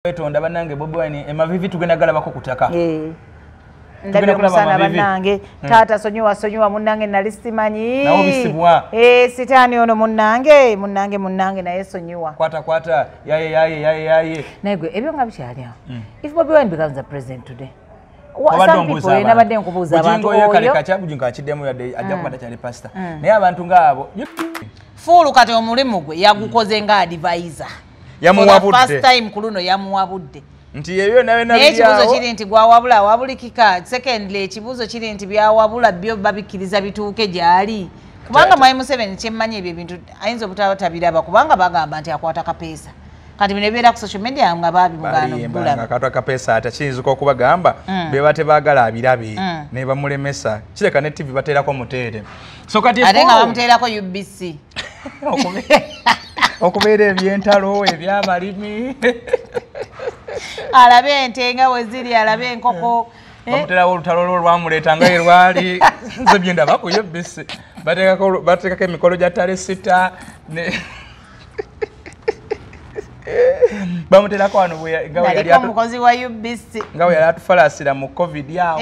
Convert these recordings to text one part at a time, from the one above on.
Wetonda bannange Bobi Wine emavivi tugenda galabako ku ttaka. Ndabye omusana bannange, taata sonyiwa sonyiwa munnange nali simanyi. Nawo bisibwa. Sitaani ono munnange munnange munnange naye sonyiwa. Kwata kwata yaye yaye yaye yaye. Naye gwe ebyo nga bikyali awo. If Bobi Wine becomes a president today, some people nabadde nkubuuza abantu oyo. Kale kacha Bujingo akiddemu yadde ajja kuba takyali pastor. Naye abantu ng'abo Fuulu kati omulimu gwe yagukoze nga advisor. Yamuwabudde. First time ku luno yamuwabudde. Nti ebyo nawe nabyawo. Ekibuuzo kiri nti gwawabula wabulikika. Secondly, ekibuuzo kiri nti byawabula byo babikkiriza bituuke gy'ali. Kubanga Mwami Museveni kyemmanyi ebyo ebintu ayinza obutaba tabiraba kubanga bagamba nti akwata kapeesa. Kati bino ebibeera ku social media nga babimugaana okubulaba. Akwata kapeesa ate kiyinzika okubagamba be tebaagala abirabe ne bamulemesa. Kireka ne TV bateerako muteere. So kati ate nga bamuteerako UBC. Okubeera ebyentalo ebyabalimi. Alabe ente nga we ziri, alabe enkoko. Bamuterawo olutalo lwo lwamuleeta nga lwali. Nze bye ndaba ku UBC. Bateekako emikolo gya ttale sita ne bamuterako wano nga omukozi wa UBC. Nga bwe yali atufalaasira mu COVID awo.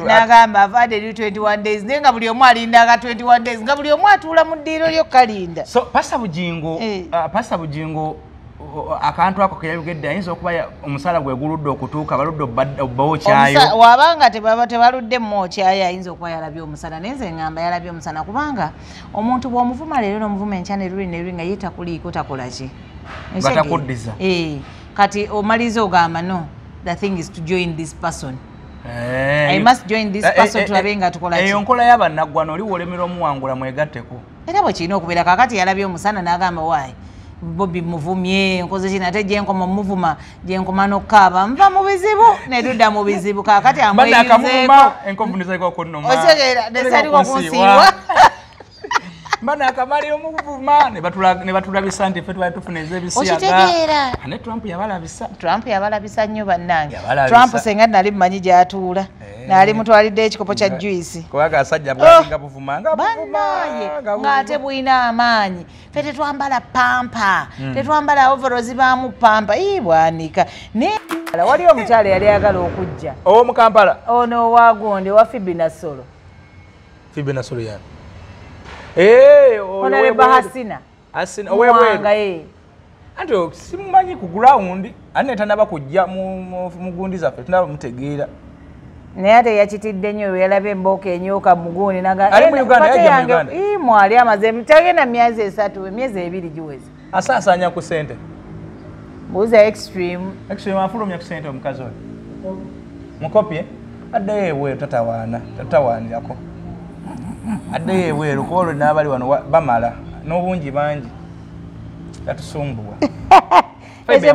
N'agamba avadde eri 21 days naye nga buli omu alindanga 21 days nga buli omu atuula mu ddiiro lyo kalinda. So Pastor Bujingo, Pastor Bujingo akantu ako ke yayogedde ayinza okuba omusala gwe guludde okutuuka baludde obbawo kyayo. Wabanga tebaludde mmwokyayo ayinza okuba yalabye omusana, naye nze ngamba yalabye omusana kubanga omuntu bw'omuvuma leero n'omuvuma enkya ne luli ne luli nga ye takuliiko takola ki? Batakuddiza. Kati omaliriza ogamba no, the thing is to join this person. I must join this person tulabe nga tukola ki. Eyo nkola y'abannaggwano oli wolemera omuwangula mwegatteko. Era bwe kirina okubeera kaakati yalabye omusana n'agamba waayi Bobi muvumye nkoze kino ate gye nkoma muvuma gye nkoma n'okukaaba nva mu bizibu ne tudda mu bizibu kaakati amweyunzeeko. Enkovu nezaliko okunnuma. Otegeera nezaliko okunsiiwa. Bana akamalira omuvuma ne batulabisa nti ffe twali tufuna ez'ebisiyaga. Okitegeera. Ne Trump yabalabisa. Trump yabalabisa nnyo bannange. Trump senga nali mmanyi gy'atuula. Nali mutwalidde ekikopo kya juice. Kubanga asajja bwalinga buvuma nga buvuma ng'ate bulina amaanyi. Ffe tetwambala pampa. Tetwambala overalls baamu pampa. Ii bwanika. Naye waliwo omukyala yali ayagala okujja. Ow'omu Kampala. Ono owa gundi owa Phoebe Nassolo. Phoebe Nassolo yani. Honorable Hasina. Hasina ow'ebweru. Anti simumanyi ku ground ate tanaba kujja mu gundi zaffe tunaba mutegeera. Naye ate yakitidde nnyo yalabye embooka enyooka mu gundi naga. Ali mu Uganda, yajja mu Uganda. Ii mwali amaze tagenda myezi 3, emyezi 2 giweze. Asaasaanya ku ssente. Mbuuza Extreme. Extreme afulumya ku ssente omukazi oyo. Mukopye addeyo ebweru tatawaana, tatawaanirako. Addeyo ebweru kuba olwo n'abali wano bamala n'obungi bangi tatusumbuwa. Ekyo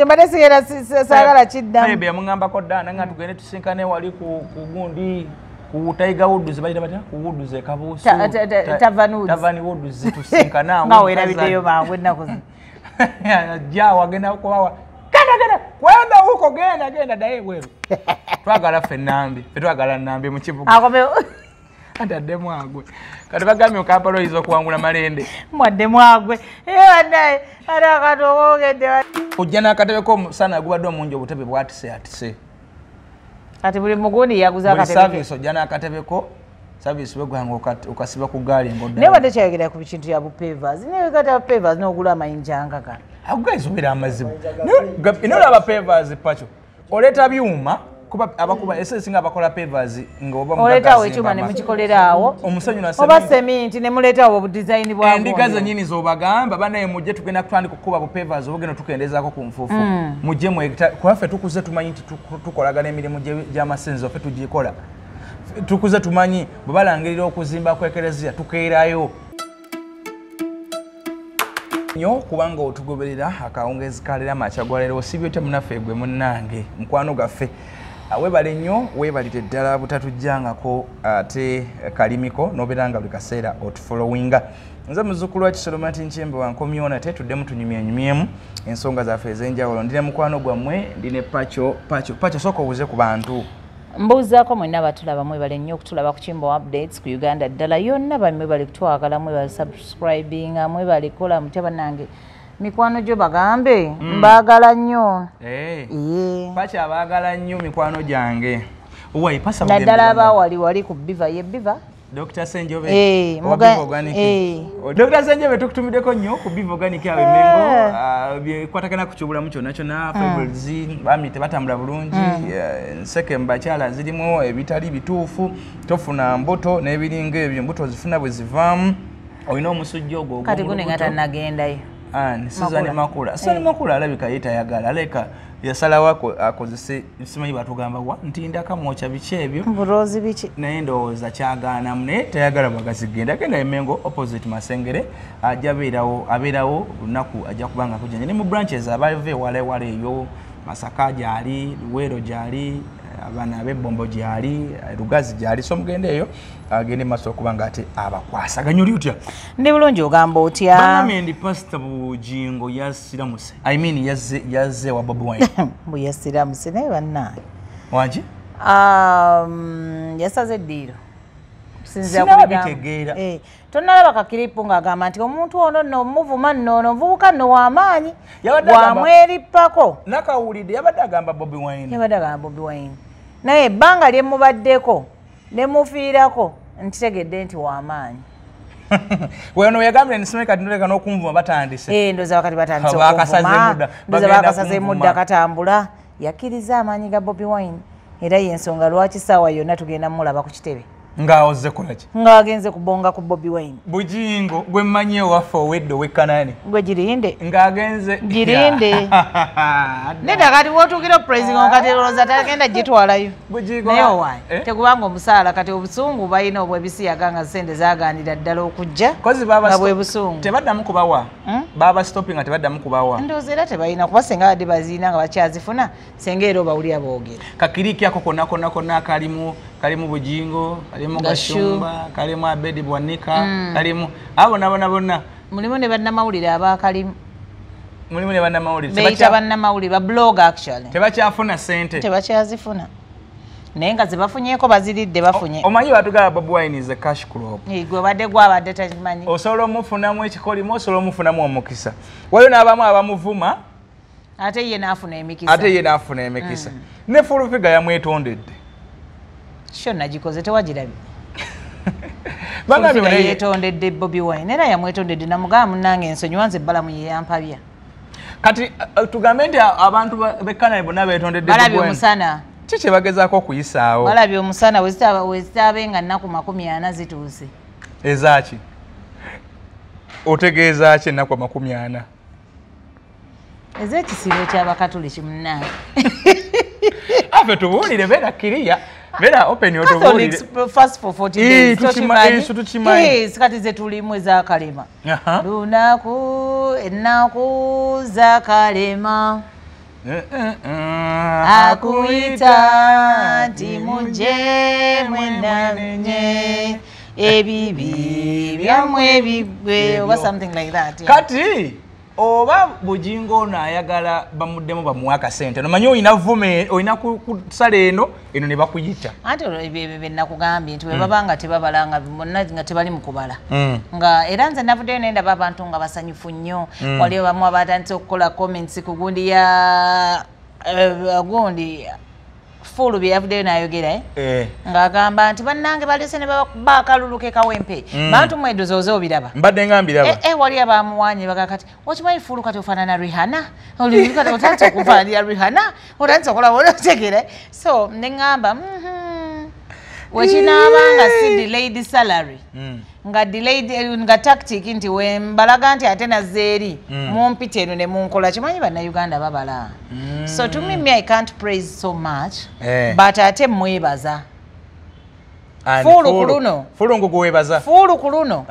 mbadde sigenda saagala kiddamu. Febe yamuŋŋambako dda nanga tugende tusinkane wali ku gundi ku Tiger Woods bayita batya ku Woods e Kabuusu. Tavern Woods. Tavern Woods tusinkane awo. Nga weerabiddeyo mangu ennaku zino. Ajja awo agenda kubawa. Genda genda kwenda huko genda genda ddayo ebweru. Twagala ffe Nambi, ffe twagala Nambi mu kibuga. Akomewo. Ate addemu agwe. Kati bagambye Kampala oyinza okuwangula Malende. Mwaddemu agwe. Bannaye ate akantu okoogedde. Ojja n'akatebe k'omusana gubadde omungi obutebe bwatise atise. Kati buli mugundi yaguza akatebe. Buli service ojja n'akatebe ko service wegwanga okasiba ku ggaali ng'oddayo. Naye badde kyayogera ku kintu ya bupavers. Naye kati pavers n'ogula amayinja nga gano. Ago gayizobera amazibu. Naye olaba pavers pacho. Oleeta byuma. Kuba abakuba esinga abakola pavers nga oba oleetawo ekyuma ne mukikolera awo omusenyu na oba seminti ne muleetawo obudesign bwa endiga zennyini z'obagamba banaye mujje tugenda kutandika okukuba bu pavers obugenda tukendezaako ku nfuufu mujje kuba ffe tukuze tumanyi nti tukolagana emirimu gy'amasinzizo ffe tugikola tukuze tumanyi bwe balangirira okuzimba kw'ekereziya tukeerayo nnyo kubanga otugoberera akawungeezi ka leero amakya gwa leero osibye otya munnaffe gwe munnange mukwano gwaffe. Weebale nnyo weebalire ddala butatujjangako ate kalimiko n'obeera nga buli kaseera otufollowinga. Nze muzzukulu wa Kisolo Martin Nkyembe wankomyewo nate tuddemu tunyumyenyumyemu ensonga zaffe ez'enjawulo. Ndi ne mukwano gwammwe, ndi ne Pacho. Pacho, Pacho sooka obuuze ku bantu. Mbuuzaako mwenna abatulaba mwebale nnyo okutulaba ku Kimbo Updates ku Uganda ddala yonna bamwe bali kutwagala mwebale subscribinga mwebale kola mutya bannange. Mikwano gyo bagambe mbaagala nnyo. Pacha abaagala nnyo mikwano gyange. Owaye pasa naddala abawali wali ku Biva ye Biva. Dr. Senjobe wa Biva Organic. Dr. Senjobe tukutumiddeko nnyo ku Biva Organic awe Mengo bikwatagana ku kyobulamu kyonna kyonna fibroids bami tebatambula bulungi nseke mbakyala zirimu ebitali bituufu tofuna mbuto n'ebiringa ebyo mbuto zifuna bwe zivaamu olina omusujja ogwo kati gune nga tannagendayo. Suzanne Makula. Suzanne Makula alabika ye tayagala aleka yasalawo akozese simanyi batugamba wa nti ndakamwokya biki ebyo burozi biki naye ndowooza kyagaanamu naye tayagala bwagazigenda agenda Mengo opposite Masengere ajja abeerawo lunaku ajja kubanga akujjanja ne mu branches abava ewala ewala eyo Masaka gyali, Luweero gyali, abaana ab'ebbombo gyali, Lugazi gyali, so mugende eyo agende maaso okuba nga ate abakwasaganya. Oli otya? Ndi bulungi, ogamba otya? Bangambye ndi Pastor Bujingo yasiramuse. I mean yazze wa Bobi Wine. Mbu yasiramuse naye bannange. Wangi? Yasaze eddiiro. Sinabitegeera. Tonnalaba kakiripu ng'agamba nti omuntu ono nno muvuma nno ono omuvubuka nno w'amaanyi wamwerippako. Nakawulidde yabadde agamba Bobi Wine. Yabadde agamba Bobi Wine. Naye ebbanga lye mubaddeko ne mufiirako nkitegedde nti w'amaanyi. Wano yagambye nti kati ndoleka n'okunvuma batandise. Ndowooza kati batandise okunvuma. Ndowooza bakasazeemu dda katambula. Yakkiriza amaanyi ga Bobi Wine era y'ensonga lwaki ssaawa yonna tugenda mulaba ku kitebe. Ng'awoze kola ki? Ng'agenze kubonga ku Bobi Wine. Bujingo gwe mmanyi ewaffe owedde ow'e Gwe girinde. Ng'agenze. Girinde. Nedda kati w'otuukira opurezinga kati olowooza tagenda gitwalayo. Bujingo. Naye owaaye tekubanga omusaala kati obusungu balina obw'ebisiyaga nga ssente zaagaanira ddala okujja. Nga bwe busungu. Tebaddamu kubawa. Baba stopping nga tebaddamu kubawa. Ndowooza era tebalina kuba singa badde baziina nga bakyazifuna singa era obawulira boogera. Kakiriki ako konna konna konna kalimu Bujingo, kalimu Gashumba, kalimu Abedi Bwanika, kalimu abo nabo bonna. Mulimu ne bannamawulire abakalimu. Mulimu ne bannamawulire. Beyita bannamawulire ba blog actually. Tebakyafuna ssente. Tebakyazifuna. Naye nga ze bafunyeeko baziridde bafunye. Omanyi batugamba Bobi Wine is a cash crop. Gwe badde gwabadde takimanyi. Osobola omufunamu ekikolimo, osobola omufunamu omukisa. Waliwo n'abamu abamuvuma. Ate ye n'afuna emikisa. Ate ye n'afuna emikisa. Ne Full Figure yamwetondedde. Sho nagikoze tewagirabye. Yetondedde Bobi Wine era yamwetondedde namugamba munnange ensonyiwa nze ebbalamu ye yampabya. Kati tugambe nti abantu b'e Kanani bonna beetondedde Bobi Wine. Balabye omusana. Ki kye bagezaako okuyisaawo? Balabye omusana wezitaabe nga nnaku 40 zituuse. Ezaaki? Otegeeza ki ennaku 40? Ez'ekisiibo ky'Abakatuliki munnange. Affe tubuulire beera kiriya. Vera open your door. Catholics fast for 40 days. Tukimanyi. Kati ze tulimu ez'akalema. Lunaku ennaku z'akalema. Akuyita nti mujje mwenamenye ebibi byammwe biggwe oba something like that. Kati oba Bujingo ono ayagala bamuddemu bamuwe akasente nomanyi olina vume olina kusala eno eno ne bakuyita. Anti olwo ebyo bye nakugambye nti bwe baba nga tebabala nga bonna nga tebali mu kubala nga era nze navuddeyo ne ndaba abantu nga basanyufu nnyo. Waliwo bamu abatandise okukola comments ku gundi ya gundi Fulu bye yavuddeyo n'ayogera ng'agamba nti bannange baleese ne bakuba akalulu ke Kawempe. Bantu mwedozooze obiraba. Mbadde nga mbiraba. Wali abamuwanye baga kati okimanyi Fulu kati ofaanana Rihanna, oli kati otandise okufaananira Rihanna, otandise okola otegere. So ne ŋŋamba wekinaaba nga si delayed salary nga delayed nga tactic nti wembalaga nti ate nazze eri mumpita eno ne munkola kimanyi bannayuganda babala. So to me I can't praise so much but ate mwebaza. Fulu ku luno. Fulu nguwebaza. Fulu ku luno.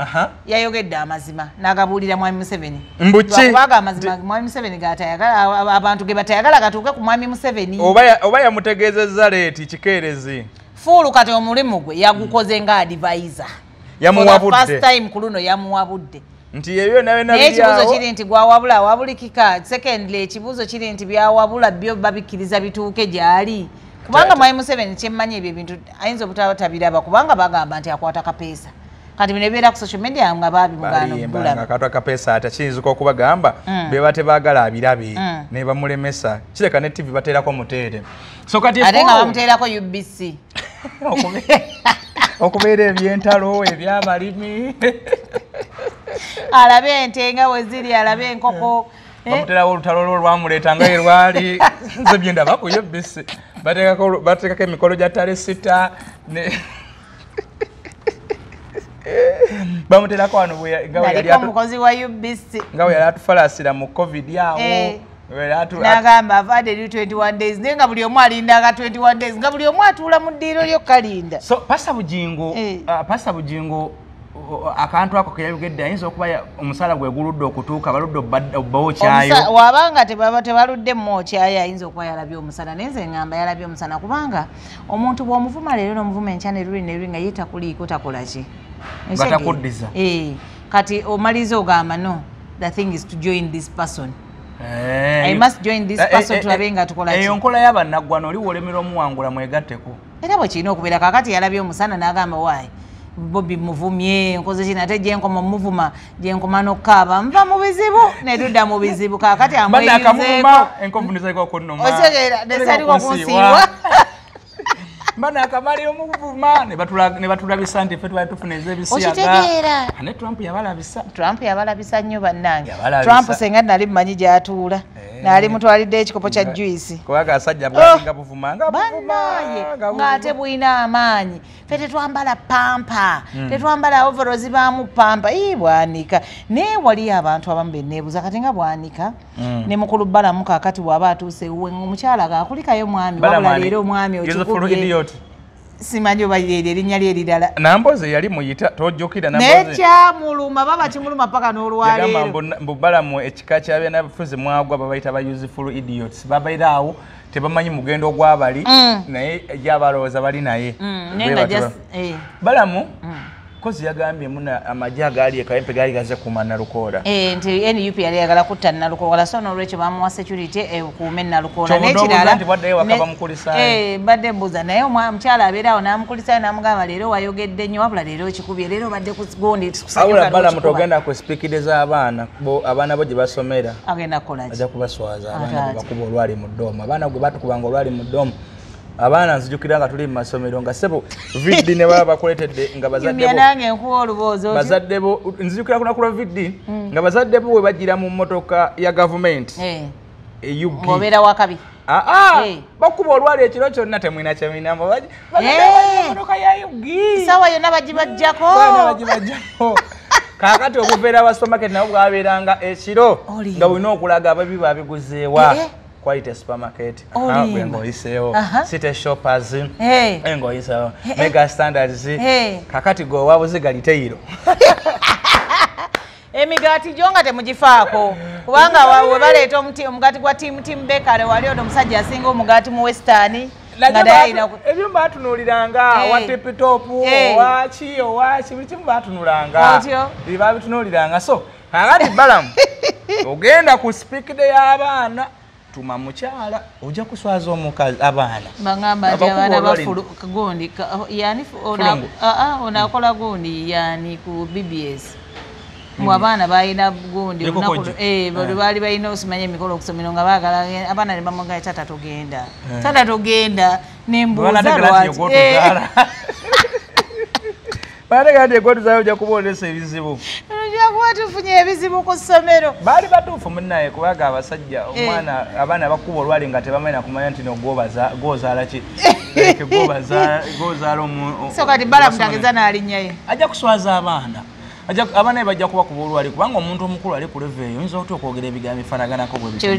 Yayogedde amazima n'agabuulira Mwami Museveni. Mbuki. Lwakubaga amazima Mwami Museveni g'atayagala abantu ge batayagala gatuuke ku Mwami Museveni. Oba yamutegeezezza leeti kikeerezi. Fulu kati omulimu gwe yagukoze nga advisor. Yamuwabudde. For the first time ku luno yamuwabudde. Nti ebyo nawe nabiryawo. Ekibuuzo kiri nti gwawabula wabulikika. Secondly ekibuuzo kiri nti byawabula byo babikkiriza bituuke gy'ali. Kubanga Mwami Museveni kyemmanyi ebyo ebintu ayinza obutaba tabiraba kubanga bagamba nti akwata kapeesa. Kati bino ebibeera ku social media nga babimugaana obulaba. Akantu akapeesa ate kiyinzika okubagamba beba tebaagala abirabe ne bamulemesa. Kireka ne TV bateerako muteere. So kati ate nga bamuteerako UBC. Okubeera ebyentalo ebyabalimi. Alabe ente nga we ziri, alabe enkoko. Bamuterawo olutalo lwo lwamuleeta nga ye lwali. Nze bye ndaba ku UBC. Bateekako emikolo gya ttale sita ne bamuterako wano omukozi wa UBC nga bwe yali atufalasira mu COVID awo. N'agamba avadde eri 21 days naye nga buli omu alindanga 21 days nga buli omu atuula mu ddiiro lyo kalinda. So Pastor Bugingo akantu ako keyayogedde ayinza okuba omusala gwe guludde okutuuka baludde obbawo kyayo. Wabanga tebaludde mmwokyayo ayinza okuba yalabye omusana, naye nze ngamba yalabye omusana kubanga omuntu bw'omuvuma leero n'omuvuma enkya ne luli ne luli nga ye takuliiko takola ki? Batakuddiza. Kati omaliriza ogamba no, the thing is to join this person. I must join this person tulabe nga tukola ki. Eyo nkola y'abannaggwano oli wolemera omuwangula mwegatteko. Era bwe kirina okubeera. Kaakati yalabye omusana n'agamba waayi Bobi muvumye nkoze kino ate gye nkoma muvuma gye nkoma n'okukaaba nva mu bizibu ne tudda mu bizibu. Kaakati amweyunzeeko enkovu nezaliko kunnuma. Otegeera nezaliko kunsiiwa. Mbana akamalira omuvuma ne batulabisa nti ffe twali tufuna ez'ebisiyaga. Okitegeera. Ne Trump yabalabisa. Trump yabalabisa nnyo bannange. Trump senga nali mmanyi gy'atuula. Nali mutwalidde ekikopo kya juice. Kubanga asajja bwalinga buvuma nga buvuma ng'ate bwina amaanyi. Ffe tetwambala pampa, tetwambala overalls zibaamu pampa. Ii bwanika. Naye waliyo abantu abamu be neebuuza kati nga bwanika. Ne mukulu Balamu kaakati bw'aba atuuse ewuwe ng'omukyala gaakulikayo mwami wabula leero omwami okikubye. Simanyi oba lyeryo erinnya lye erirala. Namboze yali muyita tojjukira Namboze. Naye kyamuluma baba kimuluma paka n'olwaleero. Yagamba mbu Balamu ekika ky'abanabufuzi mwagwa babayita ba useful idiots. Babeera awo tebamanyi mugendo gw'abali naye gyabalowooza bali naye. Balamu kozi yagambye muna amagye agaali e Kawempe gaali gaze kuuma Nalukoola. Nti NUP yali ayagala kutta Nalukoola so n'olwekyo bamuwa security ekuume Nalukoola. N'ekirala nti bwaddeyo waka bamukulisaayo. Mbadde mbuuza naye omukyala abeera awo n'amukulisaayo n'amugamba leero wayogedde nnyo wabula leero okikubye leero obadde ku gundi kusanyuka. Wabula Balamu togenda ku sipiikide z'abaana abaana bo gye basomera. Agenda kukola ki? Ajja kubaswaza abaana gwe bakuba olwali mu ddooma. Abaana gwe batukubanga olwali mu ddooma. Abaana nzijukira nga tuli mu masomero nga ssebo VD ne baba bakuleetedde nga bazadde bo. Nange nkuwa oluboozi otyo. Bazadde bo nzijukira ku lwa VD nga bazadde bo we bagira mu mmotoka ya gavumenti. EUG. Ng'obeera wakabi. Bakuba olwali ekiro kyonna temwina kyemwina bagenda mmotoka ya UG. Essaawa yonna bagibaggyako. Bagibaggyako. Kaakati obuveera bwa supermarket nabwo bwabeeranga ekiro nga bulina okulaga ababi babiguzeewa. Quality supermarket, ngoyiseewo, city shoppers, ngoyiseewo, mega standards, kakati gwe wabuziga liteyiro. Emigaati gyo nga temugifaako kubanga we baleeta omugaati gwa Tim Bakery wali ono omusajja asinga omugaati mu Western. Ebyo baatunuuliranga owa tip top, owaki owaki buli kimu baatunulanga. Babitunuuliranga. So kakati Balamu ogenda ku sipiikide y'abaana tuma mukyala ojja kuswaza omukazi abaana. Bagamba nti abaana bafulu gundi yani ono akola gundi yani ku BBS. Mbu abaana balina gundi olunaku baali balina osimanya emikolo okusomero nga baagala abaana ne bamugamba taata togenda. Taata togenda nembuuza lwaki. Banategera nti egwotuzaala ojja kuba oleese ebizibu. Ojja kuba tufunye ebizibu ku ssomero. Baali batuufu munnaye kubanga abasajja omwana abaana bakuba olwali nga tebamanyi na kumanya nti no gwozaala ki. Gwozaala omu. So kati Balamu tageza n'alinnyayo. Ajja kuswaza abaana. Abaana bajja kubakuba olwali kubanga omuntu omukulu ali ku level eyo oyinza otya okwogera ebigambo ebifaanaganako bwe bityo.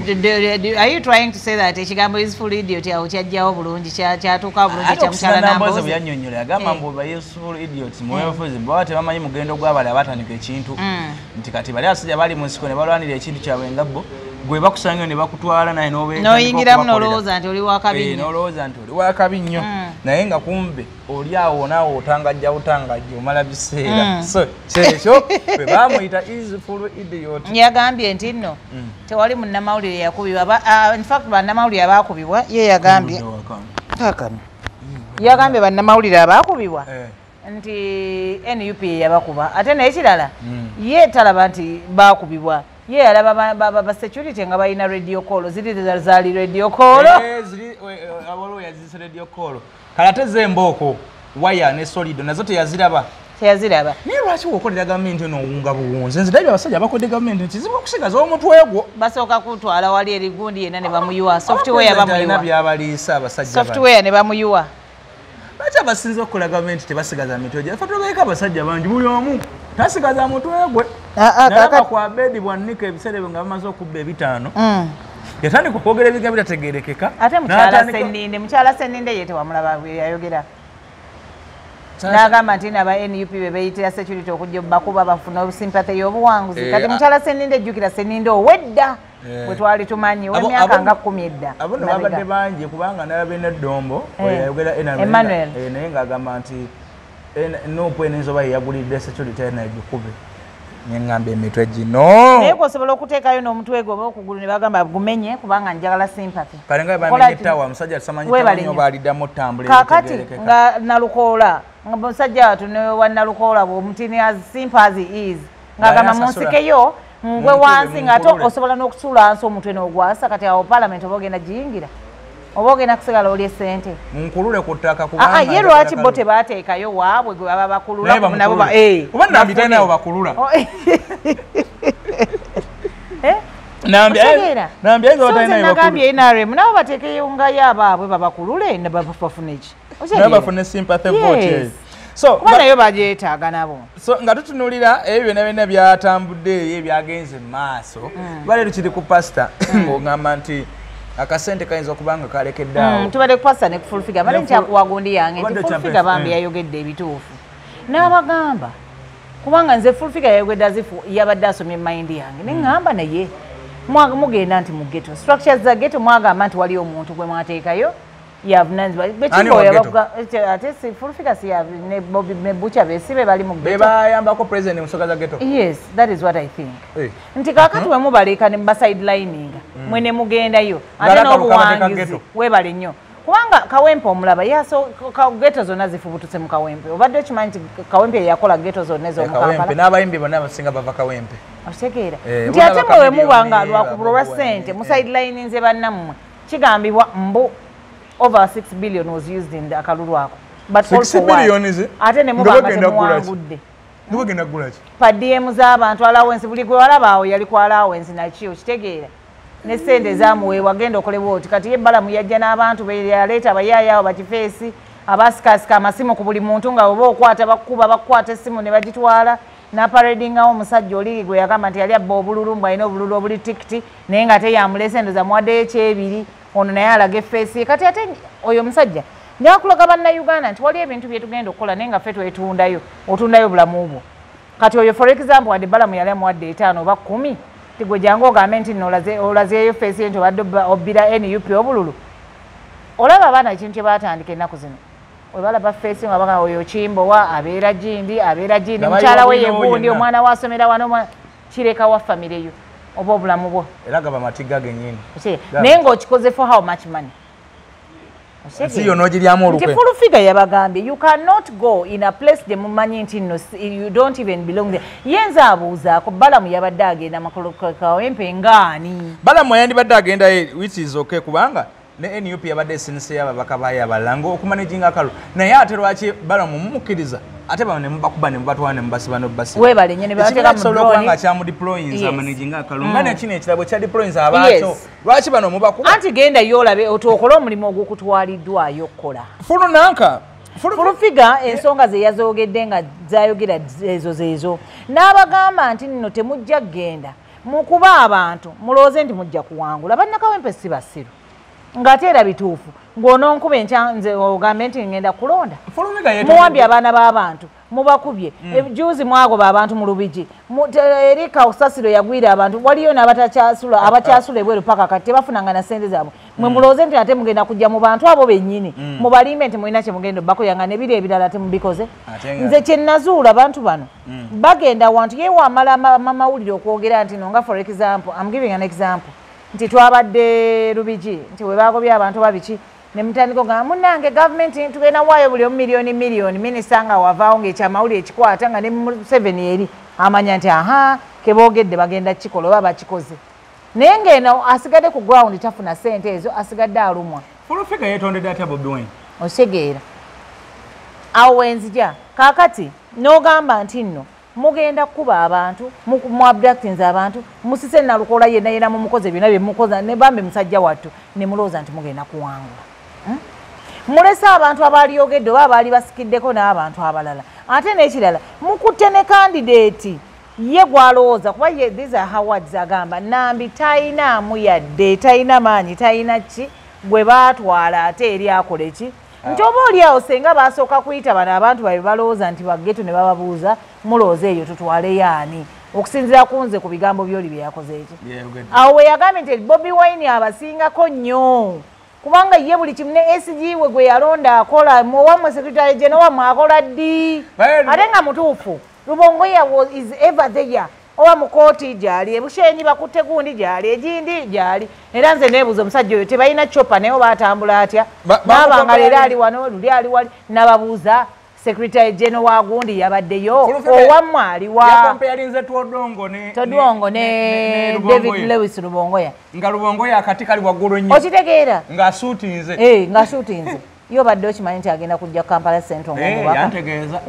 Are you trying to say that ekigambo useful idiot awo kyajjawo bulungi kyatuuka bulungi kya mukyala Nambooze bwe yannyonnyola yagamba mbu ba useful idiots mu byobufuzi baba tebamanyi mugendo gw'abali abatandika ekintu nti kati bali abasajja bali mu nsiko ne balwanira ekintu kyabwe nga bo gwe bakusanga ne bakutwala naye n'oyingiramu n'olowooza nti oli wakabi nnyo. N'olowooza nti oli wakabi nnyo naye nga kumbe oli awo naawe otangajja butangajja omala biseera. So kyekyo bwe bamuyita useful idiot. Yagambye nti nno tewali munnamawulire yakubibwa. In fact bannamawulire abaakubibwa ye yagambye kaakano yagambye bannamawulire abaakubibwa Nti NUP yabakuba ate naye kirala ye talaba nti bakubibwa, ye alaba ba security nga balina radio call, ziri zaali radio call. Ziri waliwo yazise radio call. Kale ate zembooko waya ne solido nazo teyaziraba. Teyaziraba. Naye lwaki wokolera gavumenti eno owunga buwunzi? Nze ndabye abasajja abakodde gavumenti kizibu okusigaza omutwe gwo. Basooka kutwala wali eri gundi yenna ne bamuyiwa software, bamuyiwa byabaliisa abasajja, software ne bamuyiwa. Lwaki abasinze okukola gavumenti tebasigaza mitwe gye? Ffe tubeeko abasajja bangi, buli omu tasigaza mutwe gwe. Nalaba ku Abedi Bwanika ebiseera ebyo nga bamaze okubba 5, yatandika okwogera ebigambo bitategeerekeka. Ate mukyala Sseninde ye tewamulaba bwe yayogera, n'agamba nti naba NUP be beeyitira security okujja bakuba bafuna sympathy y'obuwanguzi. Kati mukyala Sseninde, jjukira Sseninde owedda bwe twali tumanyi ow'emyaka nga 10 edda. Abo nno babadde bangi, kubanga nalabye n'Eddombo oyayogera Emmanuel, naye ng'agamba nti NUP enenzo oba yeyagulidde security enagikube. Neŋŋamba emitwe gino. Naye kwosobola okuteekayo n'omutwe gwo oba okugulu ne bagamba gumenye kubanga njagala sympathy. Kale nga bamenye ttawa, omusajja tamanyi nnyo baaliddamu ottambula. Kaakati nga Nalukoola, nga musajja watu ne wa Nalukoola bw'omutini as simple as he is, ng'agamba munsikeyo ngwe wansi, ng'ate osobola n'okutuula wansi omutwe n'ogwasa. Kati awo parliament oba ogenda giyingira oba ogenda kusigala olye ssente. Munkulule ku ttaka kubanga ye lwaki bo tebateekayo waabwe gwe baba bakulula nabo kuba Nambi talinawo bakulula. Nambi ayinza oba talinayo bakulula. Nagambye NRM nabo bateekeyo ngayo abaabwe babakulule ne bafune ki? Nabo bafune sympathy vote. So kuba nayo bagyetaaga nabo. So nga tutunuulira ebyo byonna byonna byatambudde eyo ebyagenze mu maaso, baleero kiri ku pasita ng'ogamba nti akasente kayinza okuba nga kalekedde awo. Tubadde ku pasita ne ku Full Figure. Bale nkyakuwa gundi yange nti Full Figure bambi yayogedde ebituufu. N'abagamba kubanga nze Full Figure yayogedde azifu yabadde asomye mind yange. Ne ŋŋamba naye mugenda nti mu ghetto. Structures za ghetto mwagamba nti waliyo omuntu gwe mwateekayo yavunaanyizibwa. Ate si Full Figure si ne Bobi ne Butcher besibe bali mu ghetto. Bebayambako president mu nsonga za ghetto. Yes, that is what I think. Nti kaakati we mubaleka ne mubaside-lininga mwe ne mugendayo ate n'obuwangizi weebale nnyo. Kubanga Kawempe omulaba ghetto zonna zifubutuse mu Kawempe. Obadde okimanyi nti Kawempe yakola ghetto zonna ez'omu Kampala. Kawempe n'abayimbi bonna abasinga bava Kawempe. Okitegeera nti ate mwe we mubanga lwakubulwa lwa ssente musidelininze bannammwe. Kigambibwa mbu over 6 billion was used in the akalulu ako. But 6 billion is it? Ate ne mubanga temuwangudde. Nibagenda kugula ki? Pa DM z'abantu allowance buli gwe walaba awo yali ku allowance naki okitegeera. Ne ssente zamuweebwa genda okolebwa oti. Kati ye Balamu yajja n'abantu be yaleeta abayaaye awo bakifeesi abasikasika amasimu ku buli muntu nga oba okwata bakuba bakukwata essimu ne bagitwala. N'aparadingawo omusajja oli gwe yagamba nti yali abba obululu mbu alina obululu obuli tikiti naye nga ate yamulese endoza muwaddeyo ekyebiri. Ono naye alaga effeesi. Kati ate oyo omusajja nyakulaga bannayuganda nti waliyo ebintu bye tugenda okukola naye nga ffe twetundayo, otundayo obulamu bwo. Kati oyo for example wadde Balamu yali amuwadde 5 oba 10, ti gwe jangu ogambe nti nno olazeeyo effeesi ye nti obadde obbira NUP obululu. Olaba abaana ekintu kye baatandika ennaku zino, we balaba ffeesi nga bagamba oyo Kimbowa abeera gindi, abeera gindi, mukyala we ye gundi, omwana we asomera wano, kireka wa famire yo oba obulamu bwo. Era gaba matiga gennyini. Naye ng'okikoze for how much money? Ensi yonna ogiryamu olukwe. Nti Full Figure yabagambye you cannot go in a place gye mumanyi nti nno you don't even belong there. Ye nze abuuzaako Balamu yabadde agenda Kawempe ng'ani? Balamu yandibadde agenda which is okay kubanga ne NUP yabadde esiniseyo ababaka baayo abalala ng'okumanaginga akalulu. Naye ate lwaki Balamu mumukkiriza ate bano ne mubakuba ne mubatwala ne mubasiba n'obubasiba? Weebale nnyo ne babateeka mu Ekibiina kisobola okuba drone. nga kyamudeployinza amanaginga akalulu. Nga ne kino ekirabo kya deployinza abaakyo. Lwaki bano mubakuba? Anti genda yo olabe otuokole omulimu ogukutwaliddwayo okukola. Fulu nanka. Full Figure ensonga ze yazoogedde nga zayogera ezo zeezo. N'abagamba nti nno temujja kugenda mukuba abantu mulowooze nti mujja kuwangula. Bannakawempe si basiru. Ng'ate era bituufu ng'ononkuba enkya nze ogambe nti ngenda kulonda. Muwambye abaana b'abantu mubakubye. Juzi mwagoba abantu mu Lubigi. Eri Kasasiro yagwira abantu, waliyo n'abatakyasula abakyasula ebweru paka kati tebafunanga na ssente zaabwe. Mwe mulowooze nti ate mugenda kujja mu bantu abo bennyini mubalimbe nti mulina kye mugenda obbakolera n'ebiri ebirala temubikoze. Nze kye nazuula abantu bano bagenda wantu ye wamala amawulire okwogera nti no nga for example, I'm giving an example, nti twabadde Lubigi nti we bagobye abantu babiki Ne mutandika ogamba munnange gavumenti tugenda waayo buli omu miliyoni miliyoni, minisita nga wavaawo ng'ekyamawulire ekikwata nga ne Museveni eri amanya nti aha keboogedde bagenda kukikola oba bakikoze. Naye ng'eno asigadde ku ground tafuna ssente ezo, asigadde alumwa. Full Figure yetondedde atya Bobi Wine? Otegeera. Awo wenzija kaakati n'ogamba nti nno mugenda kukuba abantu, mu abductinze abantu, musise Nalukoola yenna yenna mumukoze byonna bye mukoza ne bambe musajja wattu ne mulowooza nti mugenda kuwangula. Mulese abantu abaaliyogedde oba abaali basikiddeko n'abantu abalala. Ate n'ekirala mukutte ne candidate ye gw'alowooza kuba ye, these are her words, agamba Nambi tayinaamu yadde, tayina maanyi, tayina ki gwe baatwala ate eri akola ki? Nti oba oli awo senga basooka kuyita bano abantu babe balowooza nti baggeto ne bababuuza mulowooza eyo tutwaleyo ani, okusinziira ku nze ku bigambo by'oli bye yakoze eki. Awo we yagambye nti Bobi Wine abasingako nnyo kubanga ye buli kimu ne SG we gwe yalonda akola, owammwe secretary general wammwe akola ddi, ate nga mutuufu. Rubongoya is ever there, oba mu kooti gy'ali, ebushenyi bakutte gundi gy'ali, egindi gy'ali. Era nze neebuuza omusajja oyo tebalina chopper naye oba atambula atya, n'abanga leero ali wano luli ali wali. N'ababuuza secretary general wa gundi yabaddeyo, owammwe aliwa? Yakompeyalinze Todwongo ne Todwongo ne David Lewis Rubongoya, nga Rubongoya akati kali waggulu nnyo, okitegeera, ng'asuutinze ng'asuutinze. Yo badde okimanyi nti agenda kujja Kampala Central ng'omubaka. Yantegeeza.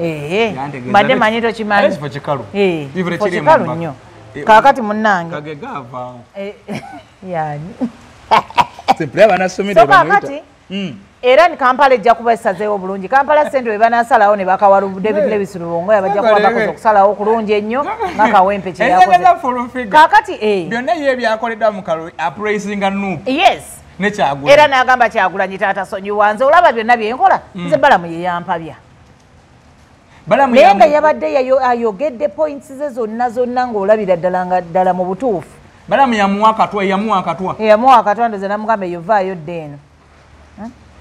Mbadde manyi tokimanyi. Ekifo kikalu. Ekifo kikalu nnyo. Kaakati munnange. Kagega avaawo. Yani. Simply abanasomedde So kaakati era ni Kampala ejja kuba esazeewo bulungi. Kampala Central bwe banaasalawo ne bakawa David Lewis Rubongoya bajja kuba bakoze okusalawo okulungi ennyo nga Kawempe kye yakoze. Kaakati byonna ye byakoleddwa mu kalulu apraisinga NUP. Yes. Era n'agamba Kyagulanyi taata sonyiwa nze olaba byonna bye nkola nze Balamu ye yampabya. Naye nga yabadde ayogedde points ze zonna zonna ng'olabira ddala nga ddala mu butuufu. Balamu yamuwa akatwa, yamuwa akatwa. Yamuwa akatwa ndoze namugamba eyo vaayo dda eno.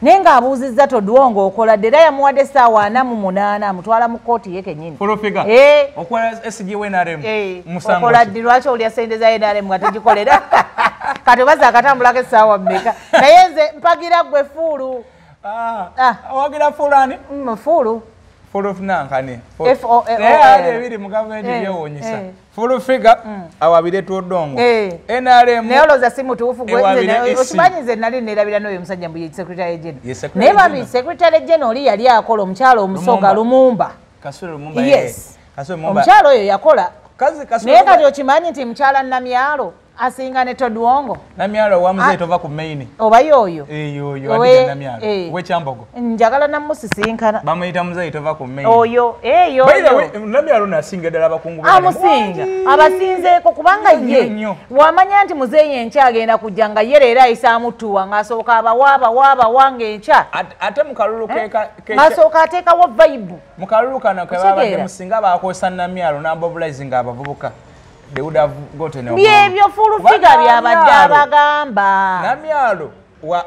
Naye ng'abuuzizza Todwongo okola ddi, era yamuwadde essaawa 48 amutwala mu kkooti ye kennyini. Full Figure. Okola SG NRM. Okola ddi, lwaki olya ssente za NRM nga togikolera? Kati obaza akatambulako essaawa mmeka? Naye nze mpagira ggwe Fuulu. Owagira Fuulu ani? Fuulu. Full nankani. F-O-L. Naye ate ebiri mu gavumenti byewuunyisa. Full Figure awabire Todwongo. NRM. Naye olowooza si mutuufu gwe okimanyi nze nali neerabira n'oyo omusajja mbu ye secretary general. Naye bambi secretary general oli yali akola omukyala omusoga Lumumba. Kasule Lumumba. Yes. Omukyala oyo yakola. Naye kati okimanyi nti mukyala Namyalo asinga ne Todwongo. Namyalo wa muzeeyi tova ku main. Oba y'oyo. Yoyo Adija Namyalo. We Kyambogo. Njagala namusisinkana. Bamuyita muzeeyi tova ku main. Oyo, yoyo. By the way, Namyalo nasinga ddala abakungu. Amusinga. Abasinzeeko kubanga ye wamanya nti muzeeyi enkya agenda kujja nga ye leero ayisaamu ttuwa ng'asooka abawa abawa abawa ng'enkya. Ate mu kalulu ke ng'asooka ateekawo vibe. Mu kalulu kano ke babadde musinga baakozesa Namyalo n'amobilizinga abavubuka. They would have gotten byebyo Full Figure byabadde abagamba. Namyalo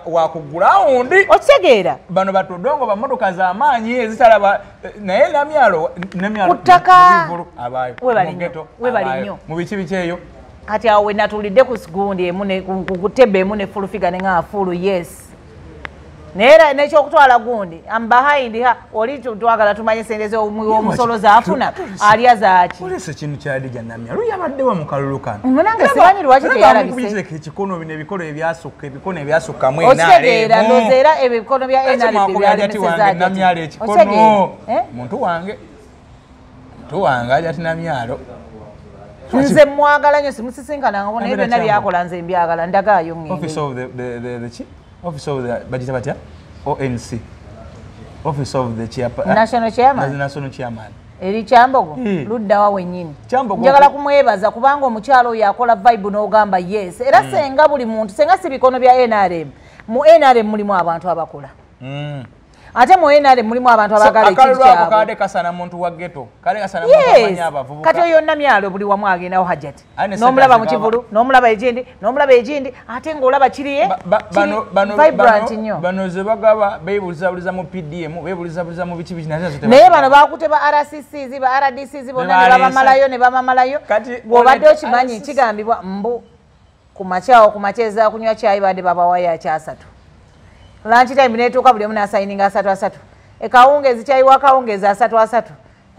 wa ku ground. Okitegeera. Bano batodongo ba mmotoka z'amaanyi ezitalaba naye Namyalo ku ttaka abayo webali nnyo mu biki biki eyo. Kati awo we natulidde ku gundi emu ne ku tebe emu ne Full Figure ne nga Full yes. Naye era n'ekyokutwala gundi am behind her oli twagala tumanye sente z'omusolo zaafuna alya zaaki. Olese kintu kya Adija Namyalo yabaddewa mu kalulu kano. Munange simanyi lwaki teyalabise. Ekikono bino ebikolo ebyasukka ebikono ebyasukka mu NRM. Okitegeera ndowooza era ebikono bya NRM byali Namyalo ekikono. Muntu wange Hajati Namyalo. Nze mwagala nnyo simusisinkanangako naye byonna byakola nze mbyagala ndagaayo ngende. Office of the Office of the bagita batya ONC Office of the Chairman, National Chairman, National Chairman eri Kyambogo luddawa wennyini. Njagala kumwebaza kubanga omukyalo oyo akola vibe n'ogamba yes. Era senga buli muntu senga si bikono bya NRM, mu NRM mulimu abantu abakola. Ate mu NRM mulimu abantu abagala ekintu kyabwe. Kale kasana muntu wa ghetto. Kale kasana muntu amanya abavubuka. Kati oyo Namyalo buli wamu agendawo Hajati. N'omulaba mu kivulu, n'omulaba egindi, n'omulaba egindi, ate ng'olaba kiriye. Bano vibrant nnyo. Bano ze bagaba beebulizabuliza mu PDM, beebulizabuliza mu biki biki nazo teba. Naye bano bakute ba RCCs, ba RDCs bonna ne babamalayo ne bamamalayo. Bw'obadde okimanyi kigambibwa mbu ku makyawo ku makyeza kunywa kyayi badde babawayo akyasatu. Lunch time netuuka buli omu n'asayininga 3-3. Ekawungezi kyayiwa akawungezi 3-3.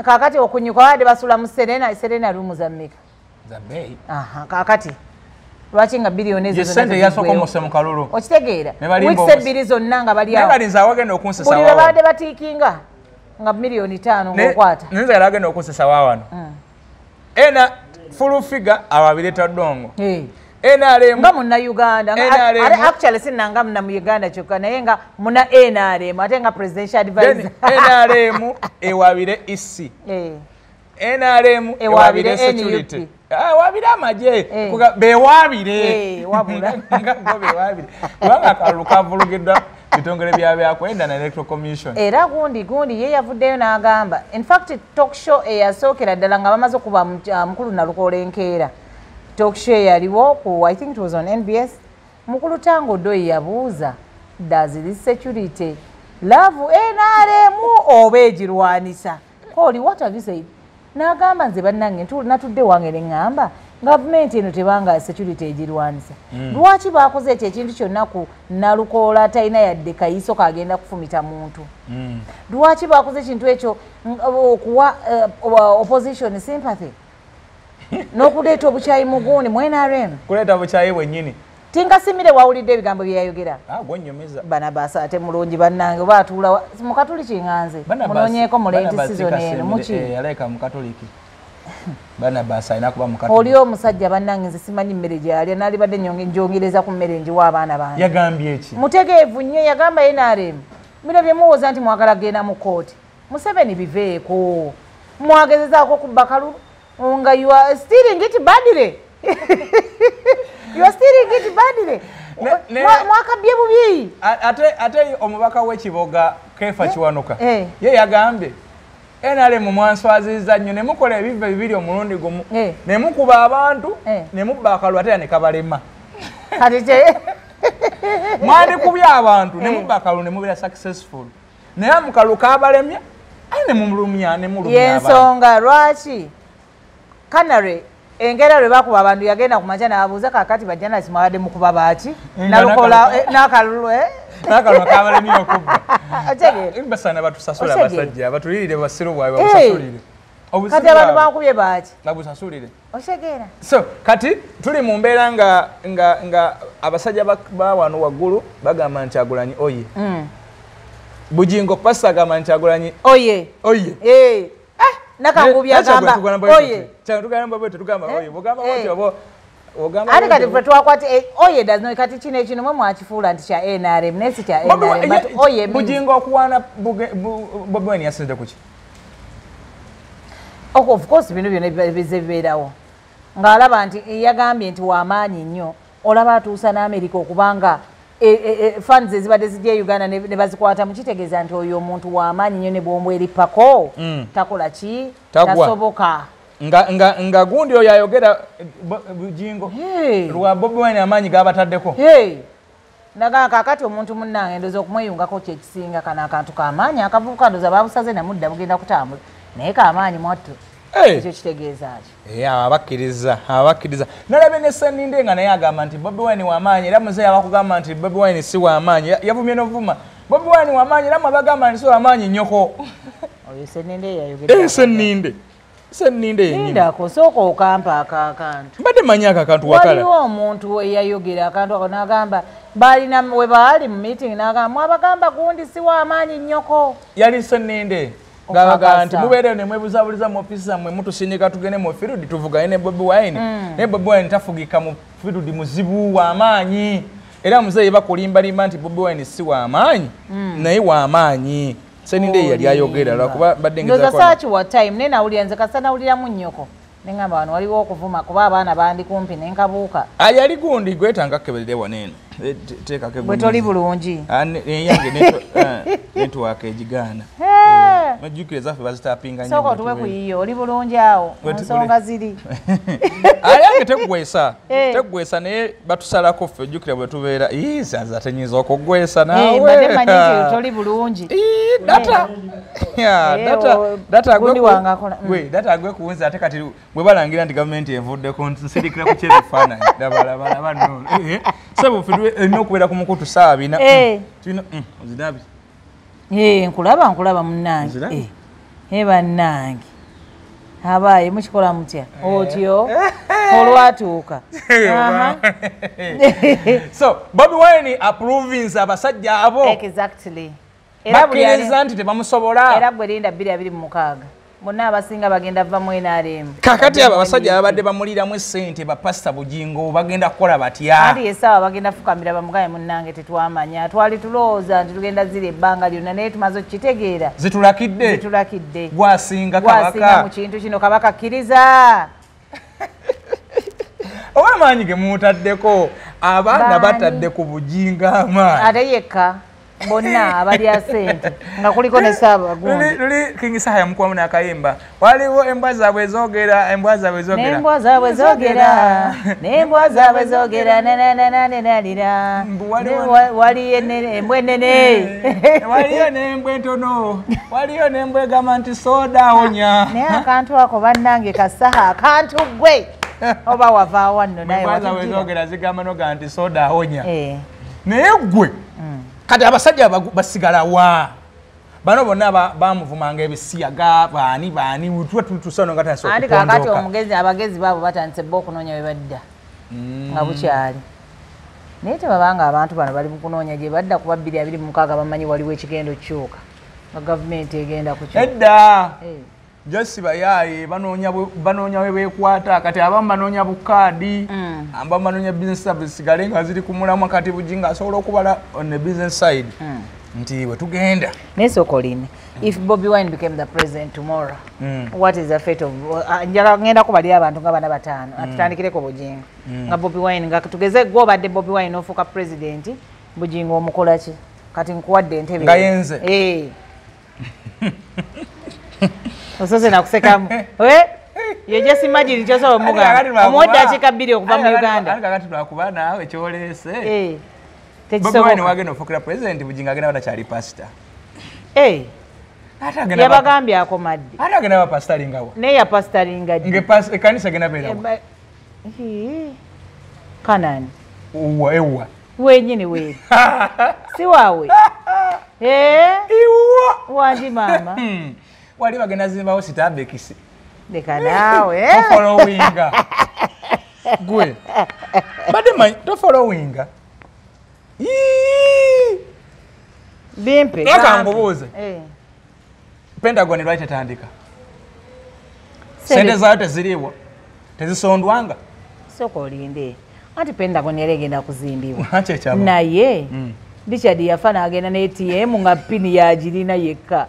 Kaakati okunyuka babadde basula mu Serena, Serena ruumu za mmeka? Za bbeeyi. Aha, kaakati lwaki nga biliyoni ezo zonna sente yasooka omuse mu kalulu. Okitegeera? Weeks ebbiri zonna nga bali awo. Naye balinze awagenda okunsesa Buli lwe wa wano. babadde batiikinga nga miliyoni 5 ng'okwata. Nze yali agenda okunsesa wa wano. Ena full figure awabireeta ddongo. NRM nga munna-Uganda. NRM. Ate actually sinna nga munna mu Uganda kyokka naye nga munna NRM ate nga presidential advisor. NRM ewabire EC. NRM Ewabire ewabire security. NUP. Ewabire amagye. Bewabire. Wabula. Nga bo bewabire. Kubanga akalulu kavulugiddwa bitongole bya byakwenda na Electoral Commission. Era gundi ye yavuddeyo n'agamba. In fact talk show eyasookera ddala nga bamaze okuba mukulu Nalukoola enkeera. Talk show eyaliwo ku, I think it was on NBS. Mukulu Tango Doi yabuuza, does this security love NRM oba egirwanisa? Koli, what have you said? N'agamba nze bannange natudde wange ne ŋŋamba gavumenti eno tebanga security egirwanisa. Lwaki baakoze ekyo ekintu kyonna ku Nalukoola talina yadde kayiso kagenda kufumita muntu? Lwaki baakoze ekintu ekyo okuwa opposition sympathy n'okuleeta obukyayi mu gundi mu NRM? Kuleeta bukyayi bwennyini. Tinkasimire wawulidde ebigambo bye yayogera. Gwe nnyumiza. Barnabas ate mulungi bannange oba atuula mu Katoliki nganze. Munoonyeeko mu Lent season eno muki? Yaleka mu Katoliki. Barnabas alina kuba mu Katoliki. Oli omusajja bannange nze simanyi mmere gy'alya naalibadde njongereza ku mmere ngiwa abaana bange. Yagambye ki? Mutegeevu nnyo yagamba NRM. Bino bye muwoza nti mwagala kugenda mu kkooti. Museveni biveeko. Mwagezezaako okubba kalulu nga you are stealing it badly. You are stealing it badly. Mwakabye bubi. Ate omubaka w'ekiboga Kefa Kiwanuka. Ye yagambye NRM mwanswazizza nnyo ne mukola ebiva bibiri omulundi gumu. Ne mukuba abantu ne mubba akalulu ate ne kabalema. Kati kye mwandikubye abantu ne mubba akalulu ne mubeera successful. Naye mu kalulu kabalemye aye ne mumulumya ne mulumya abantu. Y'ensonga lwaki Canary engera lwe bakuba abantu yagenda ku makya n'abuuza kaakati bajja nasi mwabadde mukuba baaki? Nalukola n'akalulu N'akalulu kabalemye okubba. Otegeera? Basaana batusasule Otegeera? abasajja batulirire basiru bwabwe babusasulire. Kati abantu bankubye baaki? Babusasulire. Otegeera? So kati tuli mu mbeera nga abasajja ba wano waggulu bagamba nti Kyagulanyi oye. Bujingo pastor agamba nti Kyagulanyi oye. Oye. Nakangubi agamba oye. Tugamba bwe tugamba oye. Bugamba bw'otyo oba ogamba Ate kati ffe twakwata oye does not kati kino ekino mwe mwakifuula nti kya NRM naye si kya NRM but oye means Bujingo okuwaana Bobi Wine yasinzidde ku ki? Of course bino byonna bizze bibeerawo. Ng'alaba nti yagambye nti w'amaanyi nnyo olaba atuusa n'Amerika okubanga funds ezibadde zijja e Uganda ne bazikwata kitegeeza nti oyo omuntu w'amaanyi nnyo ne bw'omweripako takola ki? Tasoboka. Nga gundi oyo ayogera Bujingo lwa Bobi Wine amaanyi gabataddeko. Nagamba kaakati omuntu munnange ndowooza okumweyungako kye kisinga kano akantu k'amaanyi akavubuka ndowooza babusaze namudda bugenda kutambula naye k'amaanyi mwattu. Ekyo kitegeeza ki? Abakkiriza abakkiriza. Nalabye ne Sseninde nga naye agamba nti Bobi Wine w'amaanyi era muzeeyi abakugamba nti Bobi Wine si w'amaanyi yavumye n'ovuma. Bobi Wine w'amaanyi era mmwe abagamba nti si w'amaanyi nnyoko. Oyo Sseninde yayogera. Sseninde. Sseninde yennyini. Lindako sooka okampa akantu. Mbadde mmanyi ako akantu wakala. Waliwo omuntu eyayogera akantu ako n'agamba balina we baali mu meeting n'agamba mwabagamba gundi si w'amaanyi nnyoko. Yali Sseninde. Ng'abagamba nti mubeereyo ne mwebuzabuliza mu ofiisi zammwe mutusindika tugende mu field tuvugane ne Bobi Wine. Naye Bobi Wine tafugika mu field muzibu w'amaanyi. Era muzeeyi bakulimbalimba nti Bobi Wine si w'amaanyi naye w'amaanyi. Sseninde yali ayogera lwakuba mbadde ngezaako. Ndowooza saakiwa time naye nawulira nze kasita nawuliramu nnyoko. Ne ŋŋamba wano waliwo okuvuma kuba abaana bandi kumpi ne nkabuuka. Yali gundi gwetanga akkeberere wano eno. Teekako Bwe toli bulungi. Yange network egigaana. Majjukire zaffe bazitapinga nnyo. Sooka otuwe ku yiyo, oli bulungi awo mu nsonga ziri. Ayange teggwesa, teggwesa naye batusalako ffe, ojjukira bwe tubeera. Ii, sanze ate nnyinza okugwesa naawe. Mbadde mmanyi nti toli bulungi. Ii, data. Data, data gundi wange akola. Gwe, data gwe kuwunza ate kati bwe balangira nti gavumenti evuddeko nsirikira ku kyebifaananyi. Laba, laba, laba nno. Ssebo ffe tulina okubeera ku mukutu ssaawa bina. Tulina, ozirabye. Nkulaba, nkulaba munnange. Bannange. Abaaye mukikola mutya? Otyo olwatuuka. So Bobi Wine approvinze abasajja abo. Exactly. Bakkiriza nti tebamusobola. Era gwe linda 2026. Bonna abasinga bagenda va mu NRM. Kakati abo abasajja ababadde bamuliramu essente ba Pastor Bugingo bagenda kukola batya? Anti essaawa bagenda fukamira bamugaye munnange tetwamanya. Twali tulowooza nti tugenda zira ebbanga lyonna naye tumaze okukitegeera. Zitulakidde. Zitulakidde. Gwasinga kabaka. Gwasinga mu kintu kino kabaka kkiriza. Oba amaanyi ge mutaddeko abaana batadde ku Bugingo amaanyi. Ate yekka. Bonna abalya ssente nga kuliko ne Ssaabagundi. Luli King Saha yamukubamu n'akayimba. Waliwo embwa zaabwe zoogera, embwa zaabwe zoogera. N'embwa zaabwe zoogera, n'embwa zaabwe zoogera, na na na na na na na. Waliyo embwa ennene. Waliyo n'embwa entono. Waliyo n'embwa egamba nti soda awonya. Naye akantu ako bannange ka Saha akantu ggwe. Oba wavaawa nno naye Embwa zaabwe zoogera zigamba noga nti soda awonya. Naye ggwe. Kati abasajja basigala wa bano bonna bamuvumanga ebisiyaga baani baani tuba tutusano nga tandise okupondoka. Kakati omugezi abagezi baabo batandise bo okunoonya we badda nga bukyali. Naye tebabanga abantu bano bali mu kunoonya gye badda kuba 2026 bamanyi waliwo ekigendo kyuka nga gavumenti egenda kukyuka. Edda Josi bayaaye banoonya we beekwata. Kati abamu banoonya bukaadi, abamu banoonya business service sigale nga ziri ku mulamwa. Kati Bugingo asobola okubala on the business side nti we tugenda. Naye sooka olinde. If Bobi Wine became the president tomorrow, what is the fate of njagala ngenda kubalira abantu nga bana bataano. Atutandikireko Bugingo. Nga Bobi Wine nga tugeze gwe obadde Bobi Wine ofuuka president, Bugingo omukola ki? Kati nkuwadde entebe. Nga yenze. Osose nakusekamu. You just imagine kyosobola omugamba. Omuwa eddakiika bbiri okuva mu Uganda. Ate kakati lwakuba naawe kyoleese. Tekisoboka. Bobi Wine wagenda ofuukira president, Bugingo agenda batakyali pastor. Yabagambye akoma ddi? Ate agenda ba pastoringa wa? Naye yapastoringa ddi? Nga ekkanisa egenda beera wa? Kanani. Ewa. Wenyini weeri. Si waawe. Iwa. Wangi maama. Wali bagenda zimbawo Starbucks. Leka naawe. Tofollowinga. Gwe. Badde manyi tofollowinga. Bimpe. Leka nkubuuze. Pentagon lwaki tetandika? Sente zaayo teziriiwo. Tezisondwanga. Sooka olinde. Anti Pentagon yali egenda kuzimbibwa. Naye Richard yafa n'agenda ne ATM nga pini yagirina yekka.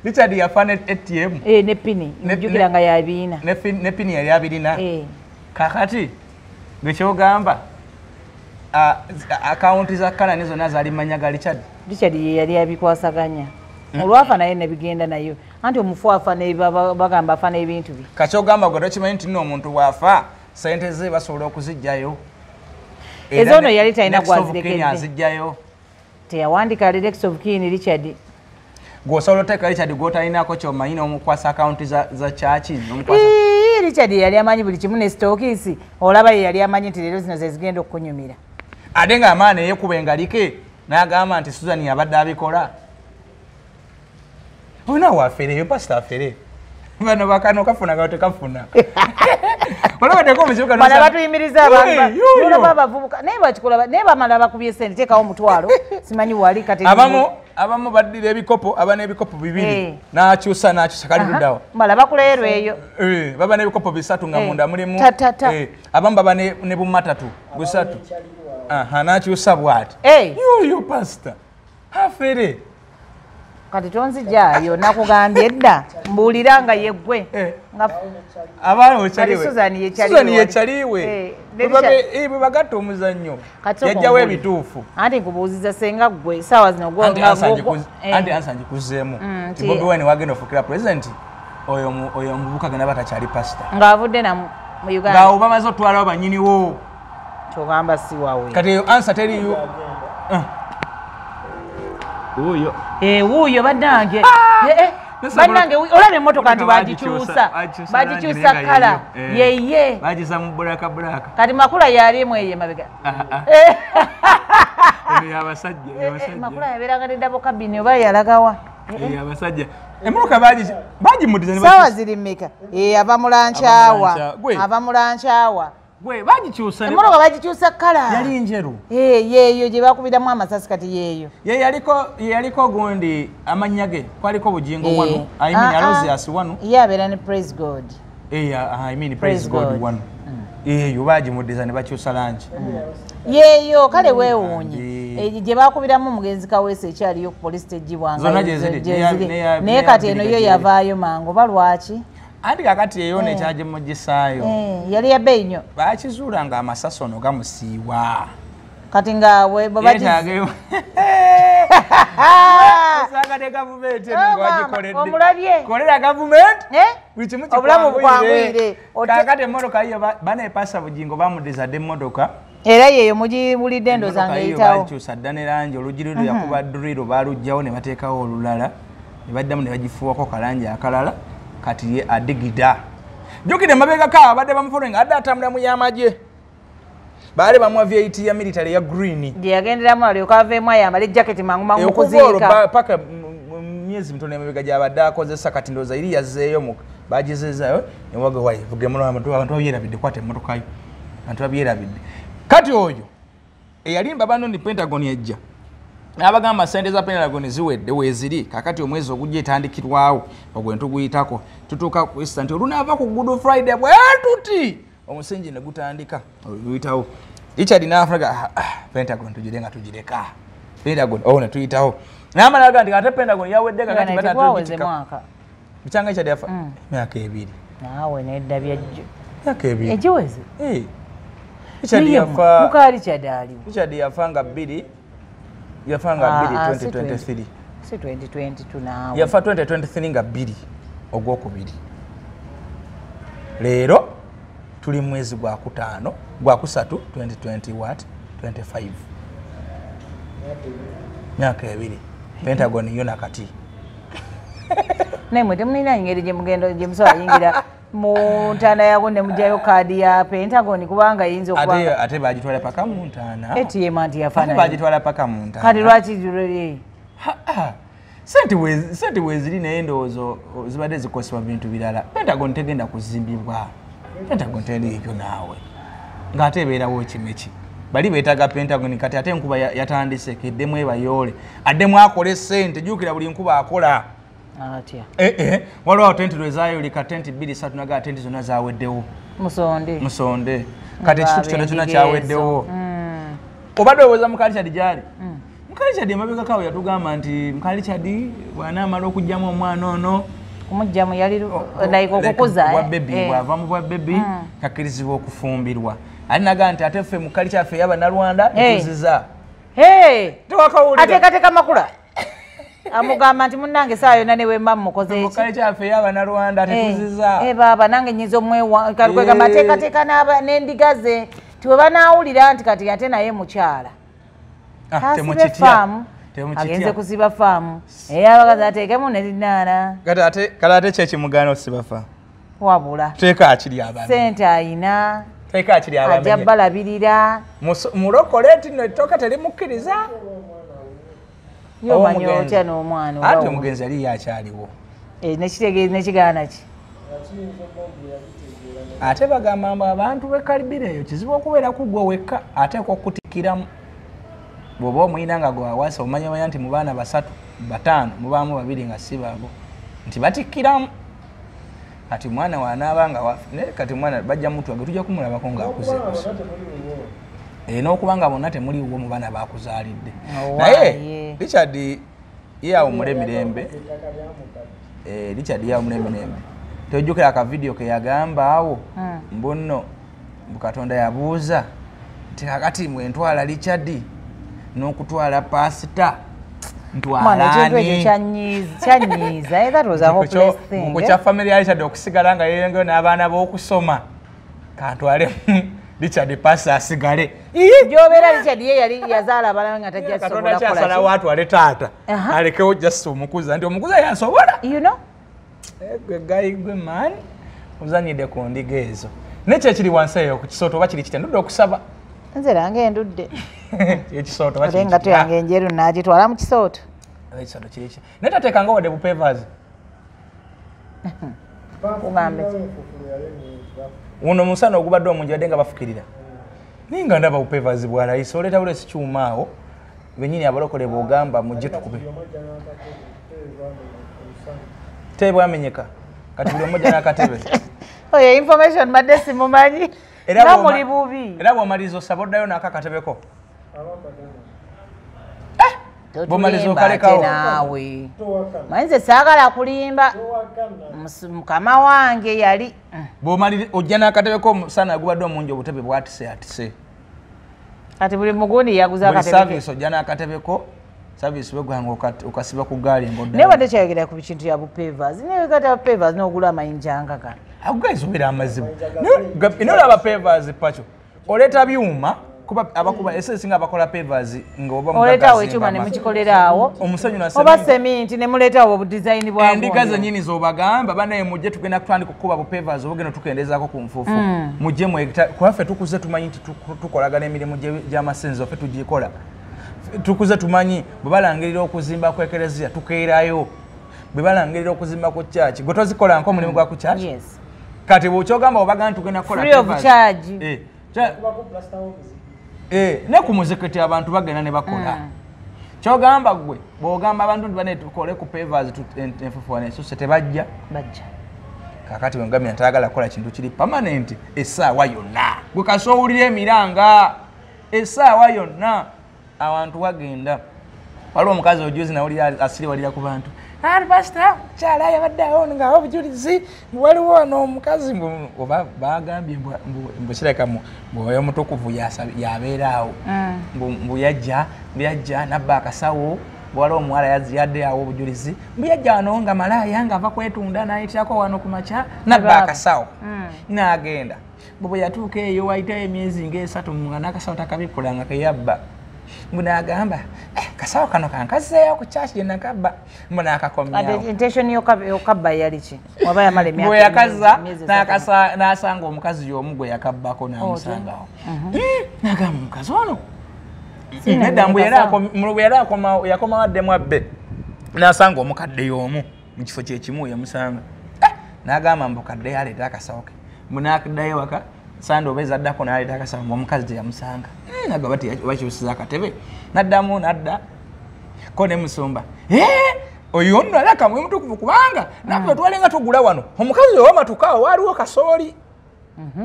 Richard yafa ne ATM. Ne pini. Njukira nga yabiina. Ne pini yali abirina. Kakati gwe kyogamba akawunti za Kanani zonna zaali manya ga Richard. Richard ye yali abikwasaganya. Olwafa naye ne bigenda nayo. Anti omufu afa ne bagamba afa n'ebintu bye. Kakyogamba gwe tokimanyi nti nno omuntu bw'afa ssente ze basobola okuziggyayo. Ezo yali talina gwazirekedde. Azijjayo. Teyawandika next of kin Richard. Gw'osobola oteeka Richard gw'otalinako ky'omanyi n'omukwasa akawunti za church. Richard yali amanyi buli kimu ne stockisi. Olaba ye yali amanyi nti leero zino ze zigenda okukunyumira. Ate ng'amaani yeekuba engalike n'agamba nti Susan yabadde abikola. Olina wafere, yo pastor afere. Bano bakano kafuna gawo tekafuna. Olaba omuzibu bano batuyimiriza abantu. Olaba abavubuka naye bakikola naye bamala bakubye ssente teekawo omutwalo simanyi wali kati. Abamu baddira ebikopo aba n'ebikopo bibiri n'akyusa n'akyusa kali luddawa. Mala bakuleerwa eyo. Baba n'ebikopo bisatu nga munda mulimu. Abamu baba ne bumatatu busatu. N'akyusa bw'ati. Yoyo pastor afere. Kati tonzijaayo nakugambye edda mbuulira nga yeggwe. Abaana wekyaliwe. Susan yekyaliwe. Bwe bagatta omuzannyo yajjawo ebituufu. Anti nkubuuziza senga ggwe essaawa zino anti ansa ngikuzeemu nti Bobi Wine wagenda ofuukira pulezidenti oyo omuvubuka genda batakyali pasita. Ng'avudde na mu Uganda. Ng'awo bamaze otwalawo bannyiniwo. Kyogamba si wawe. Kati eyo ansa teriyo. Wuuyo. Wuuyo bannange. Bannange olaba emmotoka nti bagikyusa. Bagikyusa kala. Yeye. Bagisa mu bulaka bulaka. Kati Makula yali eyo emabega. Eno y'abasajja. Makula yabeeranga ne double cabin oba yalagawa. Abasajja. Emmotoka bagimudiza ne Saawa ziri mmeka? Ava mulankyawa. Ava mulankyawa. Gwe bagikyusa. Emmotoka bagikyusa kala. Yali njeru. Yeeyo gye bakubiramu amasasi kati yeeyo. Ye yaliko gundi amannya ge kwaliko Bugingo wano. I mean Aloysius wano. Ye abeera ne Praise God. I mean Praise God wano. Eyo bagimudiza ne bakyusa langi. Yeeyo kale weewuunye. Gye bakubiramu omugenzi Kaweesi ekyaliyo ku poliisi tegibwanga. Zonna gye ziri. Naye kati eno yo yavaayo mangu oba lwaki? Anti kakati eyo nekyagimugisaayo. Yali ya bbeeyi nnyo. Bakizuula nga amasasi ono gamusiiwa. Kati nga Osanga ne gavumenti eno ng'ogikoledde. Omulabye. Kolera gavumenti. Buli kimu Obulamu bukwanguyire. Kaakati emmotoka yo baneepasa Bugingo bamudiza dda emmotoka. Era yeeyo mugiwulidde endowooza ng'eyitawo. Bagikyusa dda ne langi oluggi lwe yakuba drilo baaluggyawo ne bateekawo olulala ne baddamu ne bagifuuwako kalangi akalala. Kati ye adigida. Jjukira emabegako abadde bamufollowing adde atambula mu y'amagye. Baali bamuwa V8 ya military ya green. Gye yagenderamu alyoke aveemu ayambale jaketi mangu mangu mu kuziika. Okuva olwo paka myezi mitono emabega gy'abadde akozesa kati ndowooza eri yazzeeyo bagizezzaayo ne waga wayi vuga emmotoka abantu babyerabidde kwata emmotoka yo. Abantu babyerabidde. Kati oyo eyalimba banno ni Pentagon ejja. N'abagamba ssente za Pentagon ziwedde weeziri kaakati omwezi ogujja etandikirwawo ogwo ntuguyitako tutuuka ku Easter nti olunaava ku Good Friday bwe tuti omusingi ne gutandika oluyitawo. Richard n'afulaga Pentagon tugire nga tugireka. Pentagon ne tuyitawo. N'amala aga nti ate Pentagon yawedde kaakati batatugitika. Bikyanga Richard yafa myaka ebiri. Naawe nedda byajjo. Myaka ebiri. Egiweze? Richard yafa. Muka Richard aliwo. Richard yafa nga 2. Yafa nga 2 2023. Si 2022 naawe. Yafa 2023 nga 2 ogwokubiri. Leero tuli mwezi gwa kutaano gwa kusatu 2020 what 25. Myaka ebiri. Pentagon yo nakati. Naye mwe temulina ngeri gye mugenda gye musobola yingira mu ntaana yago ne mugyayo kaadi ya Pentagon kubanga eyinza okuba ate bagitwala paka mu ntaana. ATM anti yafaanana. Bagitwala paka mu ntaana. Kati lwaki Sente weeziri naye ndowooza zibadde zikozesebwa bintu birala. Pentagon tegenda kuzimbibwa. Pentagon teriiyo naawe. Ng'ate ebeerawo ekimeki. Bali beetaaga Pentagon kati ate enkuba yatandise eddemu ebayoole. Addemu akole ssente jjukira buli nkuba akola. Atya. Waliwo awo tenti lwe zaayoleka tenti 2 3 naga tenti zonna zaaweddewo. Musonde. Musonde. Kati ekitutu kyonna kyonna kyaweddewo. Obadde olowooza muka Richard gy'ali? Muka Richard emabegako awo yatugamba nti muka Richard bw'anaamala okuggyamu omwana ono kumugyamu yali like okukuza bwa baby bw'ava mu bwa baby kakkirizibwa okufumbirwa. Ali naga nti ate ffe mu culture yaffe ey'Abannalwanda tuziza. Tewakawulira. Ateekateeka Makula. Amugamba nti munnange essaawa yonna ne bwe mba mmukoze eki. Mu culture yaffe ey'Abannalwanda tetuziza. Baaba nange nnyinza omwewa kwegamba ateekateeka n'endiga ze nti bwe banaawulira nti kati ate naye mukyala. Asibe faamu. Agenze kusiba faamu. Abakazi ateekemu ne zinaana. Kati ate ki ekimugaana okusiba faamu? Wabula. Teeka akiri abamenye. Ssente ayina. Teeka akiri abamenye. Ajja balabirira. Mulokole nti nno ettooke terimukkiriza. Ye omanyi otya n'omwana Ate omugenzi yali akyaliwo. Nekigaana ki? Ate bagamba mbu abantu b'e Kalibira eyo kizibu okubeera ku ggwe wekka ateekwa okutikiramu. Bw'oba omuyina nga gw'awasa omanya nti mu baana 3 5 mubaamu 2 nga si baabo nti batikkiramu. Kati mwana w'anaaba nga kati mwana bajja mutwaga tujja kumulabako ng'akuze. N'okuba nga bonna temuliiwo mu baana baakuzaalidde. Naye Richard Ye awummule emirembe. Richard ye awummule emirembe. Tojjukira akavidiyo ke yagamba awo mbu nno mbu Katonda yabuuza nti kakati mwe ntwala Richard n'okutwala pasita ntwala ani? Kyanyiiza. That was a hopeless thing. Ku kya family ya Richard okusigala nga yeeyongerayo n'abaana b'okusoma, kantwale Richard pasita asigale. Gy'obeera Richard ye yali yazaala abaana nga tajja kusobola kukola ki. Katonda kyasalawo atwale taata alekewo just omukuza nti omukuza yansobola. You know? Gwe gayi gwe man ozanyidde ku ndiga ezo. Naye ki ekiri wansi eyo ku kisooto oba kiri kitya? Ndudde okusaba. Nze nange ndudde. Ekisooto oba kiri Ate engatto kitya? yange enjeru naagitwala mu kisooto. Ekisooto kiri kitya? Naye tateekanga wadde bupavers. Kugambe ki? Guno omusana ogubadde omungi badde nga bafukirira. Naye nga ndaba bupavers bwa layisi, oleeta bulesi kyuma awo bennyini abalokole bw'ogamba mujje tukube. Tebe bwamenyeka kati buli omu n'akatebe. Oyo information mbadde simumanyi. Era muli bubi. Era bw'omaliriza osaba oddayo n'akakatebeko. Bw'omaliriza okalekawo. Naawe. Manyi nze saagala kulimba. Mukama wange yali. Bw'omaliriza ojja n'akatebeko omusana gubadde omungi obutebe bwatise atise. Kati buli mugundi yaguza Buli akatebe ke. service ojja n'akatebeko. Service wegwanga okasiba ku ggaali ng'oddayo. Naye wadde kyayogera ku kintu ya bupavers. Naye kati pavers n'ogula amayinja nga gano. Ago guys obeera amazibu. Naye olaba pavers pacho. Oleeta byuma kuba abakuba esinga abakola pavers ng'oba Oleetaawo ekyuma ne mukikolera awo. Omusenyu na Oba seminti. seminti ne muleetaawo obudesign bwa Endiga gundi. zennyini z'obagamba bannaye mujje tugenda kutandika okukuba bupavers obugenda tukendeezaako ku nfuufu. Mujje kuba ffe tukuze tumanyi nti tukolagana emirimu gy'amasinzizo ffe tugikola. Tukuze tumanyi bwe balangirira okuzimba ku ekereziya tukeerayo, bwe balangirira okuzimba ku church gwe tozikola nk'omulimu gwa ku church? Yes. Kati bw'okyogamba obaga nti tugenda kukola Free of pavers. charge. Ne ku muzikiti abantu bagenda ne bakola. Kyogamba gwe bw'ogamba abantu nti bane tukole ku pavers enfuufu wano esuse tebajja. Bajja. Kaakati bwe ngambye ntayagala kukola kintu kiri permanent essaawa yonna. Gwe kasowulira emiranga essaawa yonna. Abantu bagenda. Waliwo omukazi ojuzi nawulira asiriwalira ku bantu. Pastor, mukyala yabadde awo nga obujulizi, waliwo wano omukazi mbu oba bagambye mbu kirabika mbu oyo omutukuvu yabeera awo. Mbu yajja n'abba akasawo, waliwo omuwala yadde awo obujulizi. Mbu yajja wano nga malaaya ng'ava kwetunda n'ayitirako wano ku makya n'abba akasawo. N'agenda. Mbu bwe yatuuka eyo wayitayo emyezi ng'esatu nga n'akasawo takabikkula nga keyabba. Mbu n'agamba, kasawo kano kankazeeyo ku church gye nakabba. Mbu n'akakomyawo. Ate intention y'okabba yali ki? Waba yamala emyaka Bwe yakaza, emyezi esatu. n'asanga omukazi y'omu gwe yakabbako n'amusangawo. N'agamba omukazi ono. Sina Nedda mbu nnyini kasawo. mbu yali yakomawo addemu abbe. N'asanga omukadde y'omu mu kifo kye kimu yamusanga. N'agamba mbu kaddeyo aleete akasawo ke. Mbu n'addayo waka, Sande oba ezaddako n'aleeta akasawo mbu omukazi teyamusanga. N'agamba bati bakyusiza akatebe. N'addamu n'adda. Ko ne musumba. Oyo nno alaka mwe mutukuvu kubanga naffe twalenga tugula wano. Omukazi oyo wamatuka awo waliwo kasooli.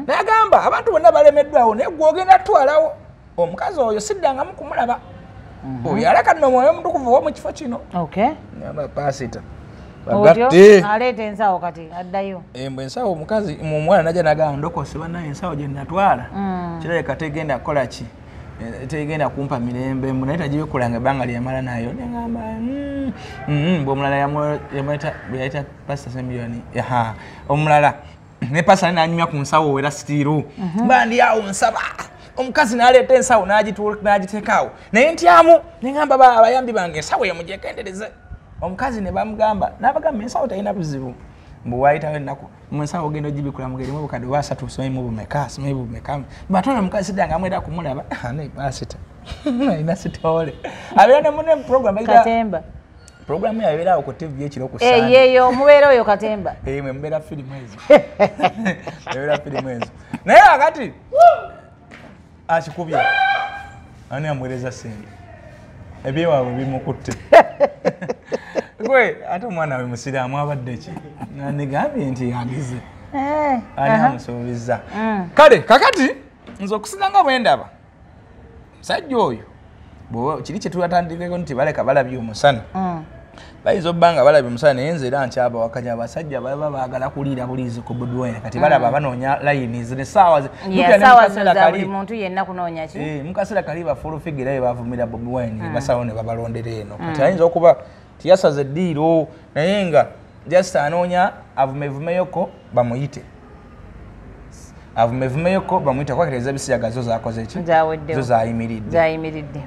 N'agamba abantu bonna balemeddwawo naye gwe ogenda tutwalawo. Omukazi oyo siddangamu kumulaba. Oyo alaka nno omwoyo omutukuvu wo mu kifo kino. N'agamba paasita. Otyo, Bagatte. aleeta ensawo kati addayo. Mbwe ensawo omukazi omuwala n'ajja n'agamba ndokose bannaye ensawo gye natwala. Kirabika tegenda kukola ki? Tegenda kumpa mirembe mbu naye tagibikulanga ebbanga lye yamala nayo. Ne ngamba, mbwe omulala yamuleeta, bwe yayita Pastor Ssemiliyoni, aha, omulala ne pastor n'anyumya ku nsawo era sitiiru. Mba ndi awo nsaba. Omukazi n'aleeta ensawo n'agiteeka awo. Naye ntyamu ne ngamba abayambi bange ensawo eyo mugyekendereze. Omukazi ne bamugamba, n'abagamba ensawo terina buzibu. Mbu waayitawo ennaku, mu nsawo ogenda ogibikula mugerimu obukadde oba asatu, simanyi bumeka, simanyi bumeka. Mbu ate oyo omukazi siddangamu era kumulaba. Naye pasita. Alina sitoole. Abeera ne munne mu program bayita Katemba. Program yayo ebeera awo ku TV ekiro ku Sunday. Yeeyo, mubeera oyo Katemba. Mwe mubeera firimu ezo. Mubeera firimu ezo. Naye akati akikubye. Ani amuweereza ssente? Ebyewaabwe bimukutte. Gwe ate omwana we musiraamu abadde ki? Nandegambye nti agize. Ani amusuubizza? Kale kakati nze okusinga nga bwe ndaba musajja oyo bw'oba kiri kye tubatandikeko nti baleka balabye omusana. Bayinza obba nga balabye omusana, naye nze era nkyabawakanya abasajja baba baagala kuliira buliizi ku Bobi Wine. Kati balaba banoonya layini zino essaawa buli muntu yenna kunoonya ki? Mu kaseera kali ba Full Figure era bavumira Bobi Wine, basawo ne babalondera eno. Kati ayinza okuba tiyasaze eddiiro, naye nga just anoonya avumevumeyoko bamuyite. Avumevumeyoko bamuyite kwakereza ebisiyaga zo zakoze ki? Zo zayimiridde. Zayimiridde.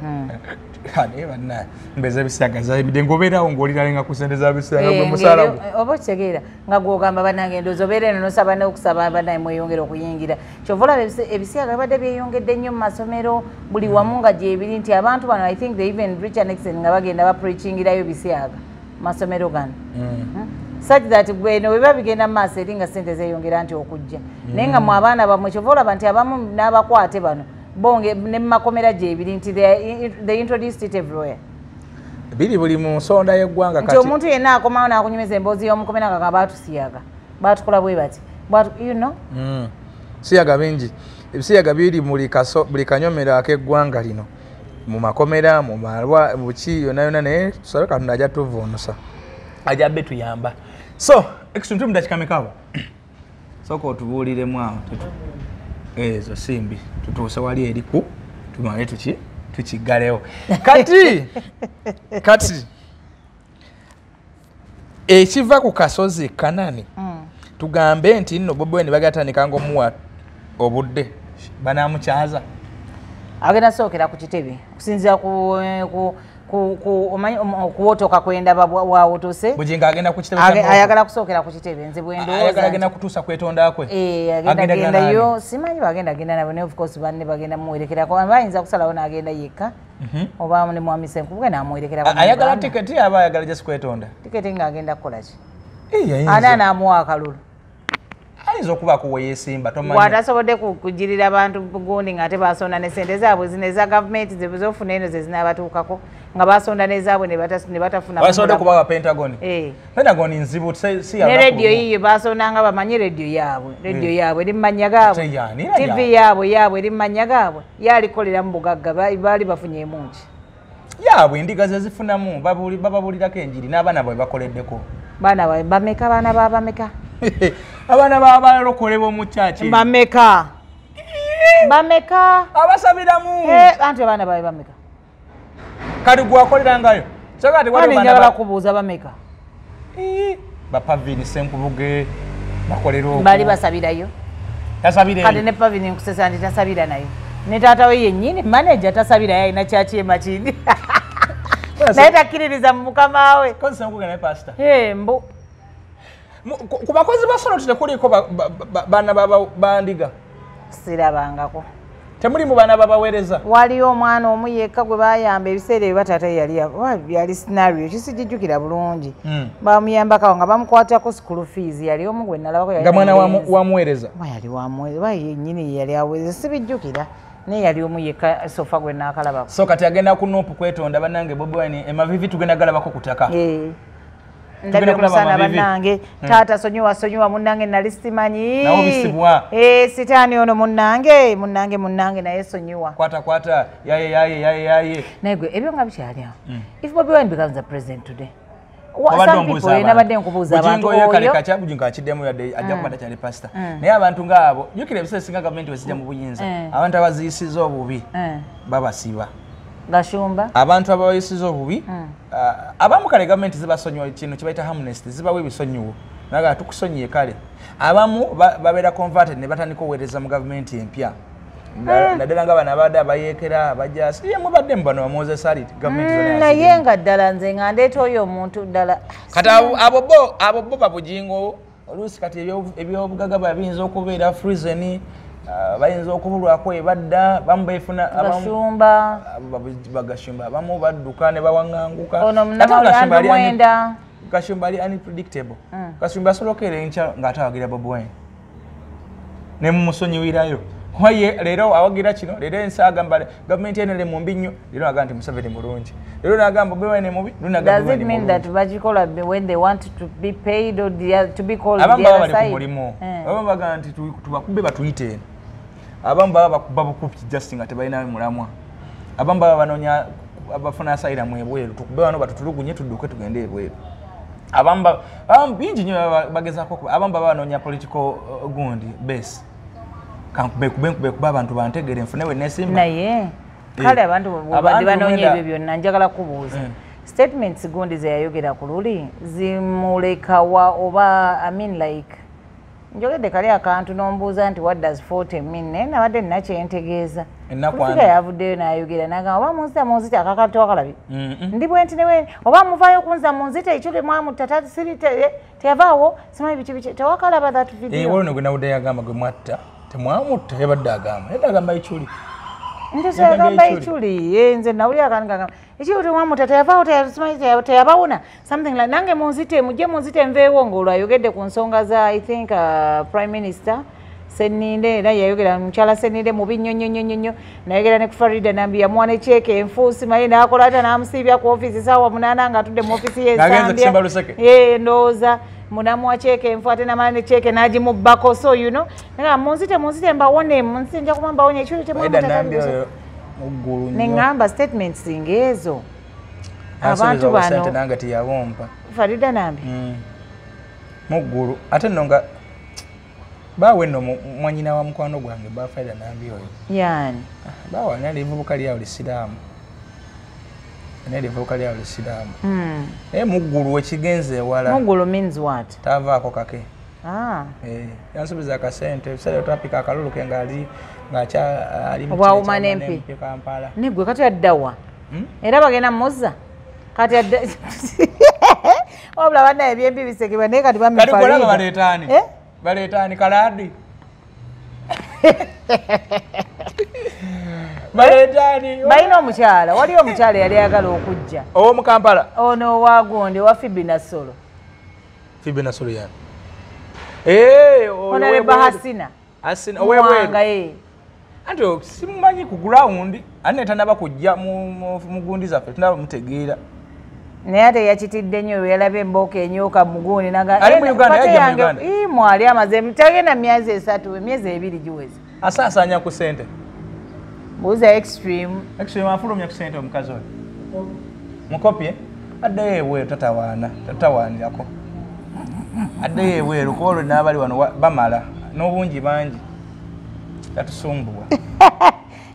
Naye banna mbeza ebisiyaga zayimiridde ng'obeerawo ng'oliralenga ku ssente za bisiyaga gwe musaala gwo. Oba okitegeera nga gw'ogamba bannange ndowooza obeera eno n'osaba n'okusaba bannaye mweyongere okuyingira. Kyova olaba ebisiyaga bibadde byeyongedde nnyo mu masomero buli wamu nga gyebiri nti abantu bano I think they even reach an extent nga bagenda bapreachingirayo bisiyaga mu masomero gano. Such that gweno bwe bigenda mu maaso eri nga ssente zeeyongera nti okujja. Naye nga mwe abaana bammwe kyova olaba nti abamu n'abakwate bano bonge ne makomera gyebiri nti they introduced it everywhere. Biri buli mu nsonda y'eggwanga kati. Nti omuntu yenna akomawo n'akunyumiza emboozi y'omukomera nga baatusiyaga. Baatukola bwe bati. You know? Siyaga bingi. Ebisiyaga biri buli kanyomero ak'eggwanga lino. Mu makomera, mu malwa, mu ki yonna yonna, naye tusabe Katonda ajja tuvuunusa. Ajja abbe tuyamba. So, ekitundu mu dakiika mmeka awo? Sooka otubuuliremu awo. Ezo simbi tutuuse wali eriku tumale tukiggalewo. Kati ekiva ku kasozi Kanani, tugambe nti nno Bobi Wine bagatandika ng'omuwa obudde banamukyaza. Agenda sookera ku kitebe okusinziira ku kuwotoka kwenda wawotose. Bujingo agenda ku kitebe. Ayagala kusookera ku kitebe nze bwe ndowooza. Ayagala agenda kutuusa kwetonda kwe. Agenda gendayo simanyi bagenda genda nabo ne of course banne bagenda muwerekerako. Bayinza kusalawo n'agenda yekka. Oba ne Mwami Ssenkubuge n'amuwerekerako. Ayagala tiketi aba ayagala just kwetonda. Tiketi ng'agenda kukola ki? Ani anaamuwa akalulu? Ayinza okubaako we yeesimba tomanyi. Bw'atasobodde kugirira abantu gundi ng'ate basonda ne ssente zaabwe zino eza gavumenti ze zofuna eno ze zinaabatuukako nga basonda n'ezaabwe ne batafuna. Basobodde okubawa Pentagon. Pentagon nzibu si ne rediyo yiyo basondanga bamanyi rediyo yaabwe. Rediyo yaabwe eri mu mannya gaabwe. TV yaabwe eri mu mannya gaabwe. Ye alikolera mu bugagga baali bafunyeemu ki? Yaabwe endiga ze zifunamu bababuulirako enjiri n'abaana baabwe bakoleddeko. Baana baabwe bameka? Baana ba bameka? Abaana b'abalokole b'omu kyaki. Bameka? Bameka? Abasabiramu. Anti abaana baabwe bameka? Kati gwakolerangayo. Njagala kubuuza bameka? Ba Pavini Ssenkubuge bakolera okwo. Baali basabirayo. Tasabira. Kati ne Pavini nkusesa nti tasabira nayo. Ne taata we yennyini manager tasabirayo alina kyaki e Makindye. Naye takkiririza mu mukama we. Kozi Ssenkubuge naye pastor. Mbu. Ku bakozi ba Solo tekuliko baana bandiga. Sirabangako. Temulimu baana babaweereza. Waliyo omwana omu yekka gwe bayamba ebiseera ebyo taata yali scenario kisijjukira bulungi. Bamuyambako nga bamukwatako school fees yali omu gwe nalabako nga mwana wamuweereza. Oba yali wamuweereza yennyini yali aweereza sibijjukira. Naye yali omu yekka sofa gwe naakalabako. So kati agenda ku Nup kwetonda bannange Bobi Wine emavivi tugenda galabako ku ttaka. Ndabye omusana bannange taata sonyiwa sonyiwa munnange nali simanyi. Nawo bisibwa. Sitaani ono munnange munnange munnange naye sonyiwa. Kwata kwata yaye yaye yaye yaye. Naye gwe ebyo nga bikyali awo. If Bobi Wine becomes the president today, some people nabadde nkubuuza abantu oyo. Kale kacha Bujingo akiddemu yadde ajja kuba takyali pastor. Naye abantu ng'abo jjukira ebiseera ebisinga gavumenti wezijja mu buyinza abantu abaziyisiza obubi babasiba. Gashumba. Abantu ababayisiza obubi abamu kale gavumenti zibasonyiwa kino kibayita amnesty, zibawa ebisonyiwo naga tukusonyiye kale. Abamu babeera converted ne batandika okuweereza mu gavumenti empya. Naddala nga bano abadde abayeekera abajja ye mubadde mu bano ba Moses Ali gavumenti zonna naye nga ddala nze nga ndeeta oyo omuntu ddala. Kati abo bo Babujingo oluusi kati ebyobugagga biyinza okubeera frozen, bayinza okubulwako ebadda bamu beefuna Gashumba bagashumba abamu badduka ne bawaŋŋanguka. Ono munnamawulire Gashumba ali unpredictable. Gashumba asobola okukeera enkya ng'ate awagira Bobi Wine ne mumusonyiwirayo. Waye leero awagira kino, leero ensi agamba gavumenti eno mu mbi nnyo, leero agamba nti Museveni mulungi, leero n'agamba Bobi Wine mubi, leero n'agamba Does it mean that bagikola when they want to be paid or to be called the abamu baba other bali ku side? mulimu, abamu bagamba nti tubakube batuyite eno, abamu baba bakuba bukupi just nga tebalina mulamwa, abamu baba banoonya abafuna asylum ebweru, tukube wano batutulugunye tudduke tugende ebweru. Abamu bingi nnyo bagezaako, abamu baba banoonya political gundi base. Kankube kube kuba abantu bantegere nfune we nesimba. Naye kale abantu bobadde banoonya ebyo byonna, njagala kubuuza. Statements gundi ze yayogera ku luli zimulekawa oba, I mean like njogedde kali akantu n'ombuuza nti what does 40 mean, naye nabadde nina kyentegeeza. Kufika yavuddeyo n'ayogera n'agamba oba munzita munzita akakatu akalabi ndi bwe nti newe oba muvaayo kunza munzita ekyo mwamutta siri teyavaawo simanyi biki biki tewakalaba that video. Waliwo gwe nawudde yagamba gwe mwatta temwamutta, yabadde agamba yadde agamba Ichuli. Nti agamba Ichuli, nze nawulira akantu kagamba ekyo temwamutta teyavaawo simanyi teyabawona something like nange munzite mujje munzite nveewo, ng'olwo ayogedde ku nsonga za I think Prime Minister Seninde, era yayogera mukyala Seninde mubi nnyo nnyo nnyo nnyo, nayogera ne ku Farida Nambi yamuwa ne cheeke enfuusi maye n'akola ata n'amusiibya ku ofiisi saawa 8 ng'atudde mu ofiisi ye Nsambya. Ndowooza munamuwa cheeke enfu ate n'amala ne cheeke n'agimubbako, so you know nga munzite munzite mbawone munzite nja kuba mbawonye ekyo temwamutta. Ne ŋŋamba statements ng'ezo abantu bano nange teyabompa Farida Nambi muggulu ate nno nga baawe nno mwanyina wa mukwano gwange ba Farida Nambi oyo yani baawe alina livubuka lyawo lisiraamu, alina livubuka lyawo lisiraamu naye muggulu wekigenze ewala. Muggulu means what? Tavaako kake. Yansuubiza akasente ebiseera twapika akalulu ke ng'ali ng'akyali obwawuma n'empi Kampala. Negwe kati addawa era bagenda muzza kati adda wabula bannaye ebyembi bisekebwa naye kati bammi Farida. Kati baleetaani? Baleetaani Kaladi? Baleetaani? Balina omukyala, waliyo omukyala eyali ayagala okujja. Ow'omu Kampala? Ono owa gundi owa Phoebe Nassolo. Phoebe Nassolo yani? Honorable Hasina. Hasina ow'ebweru. Anti simumanyi ku ground, ate tannaba kujja mu gundi zaffe, tunaba mutegeera. Naye ate yakitidde nnyo yalabye embooka enyooka mu gundi naga. Ali mu Uganda, yajja mu Uganda. Mwali amaze tagenda myezi 3, emyezi 2 giweze. Asaasaanya ku ssente. Mbuuza Extreme. Extreme afulumya ku ssente omukazi oyo. Mukopye addeyo ebweru tatawaana, tatawaanirako. Addeyo ebweru kuba olwo n'abali wano bamala n'obungi bangi. Tatusumbuwa.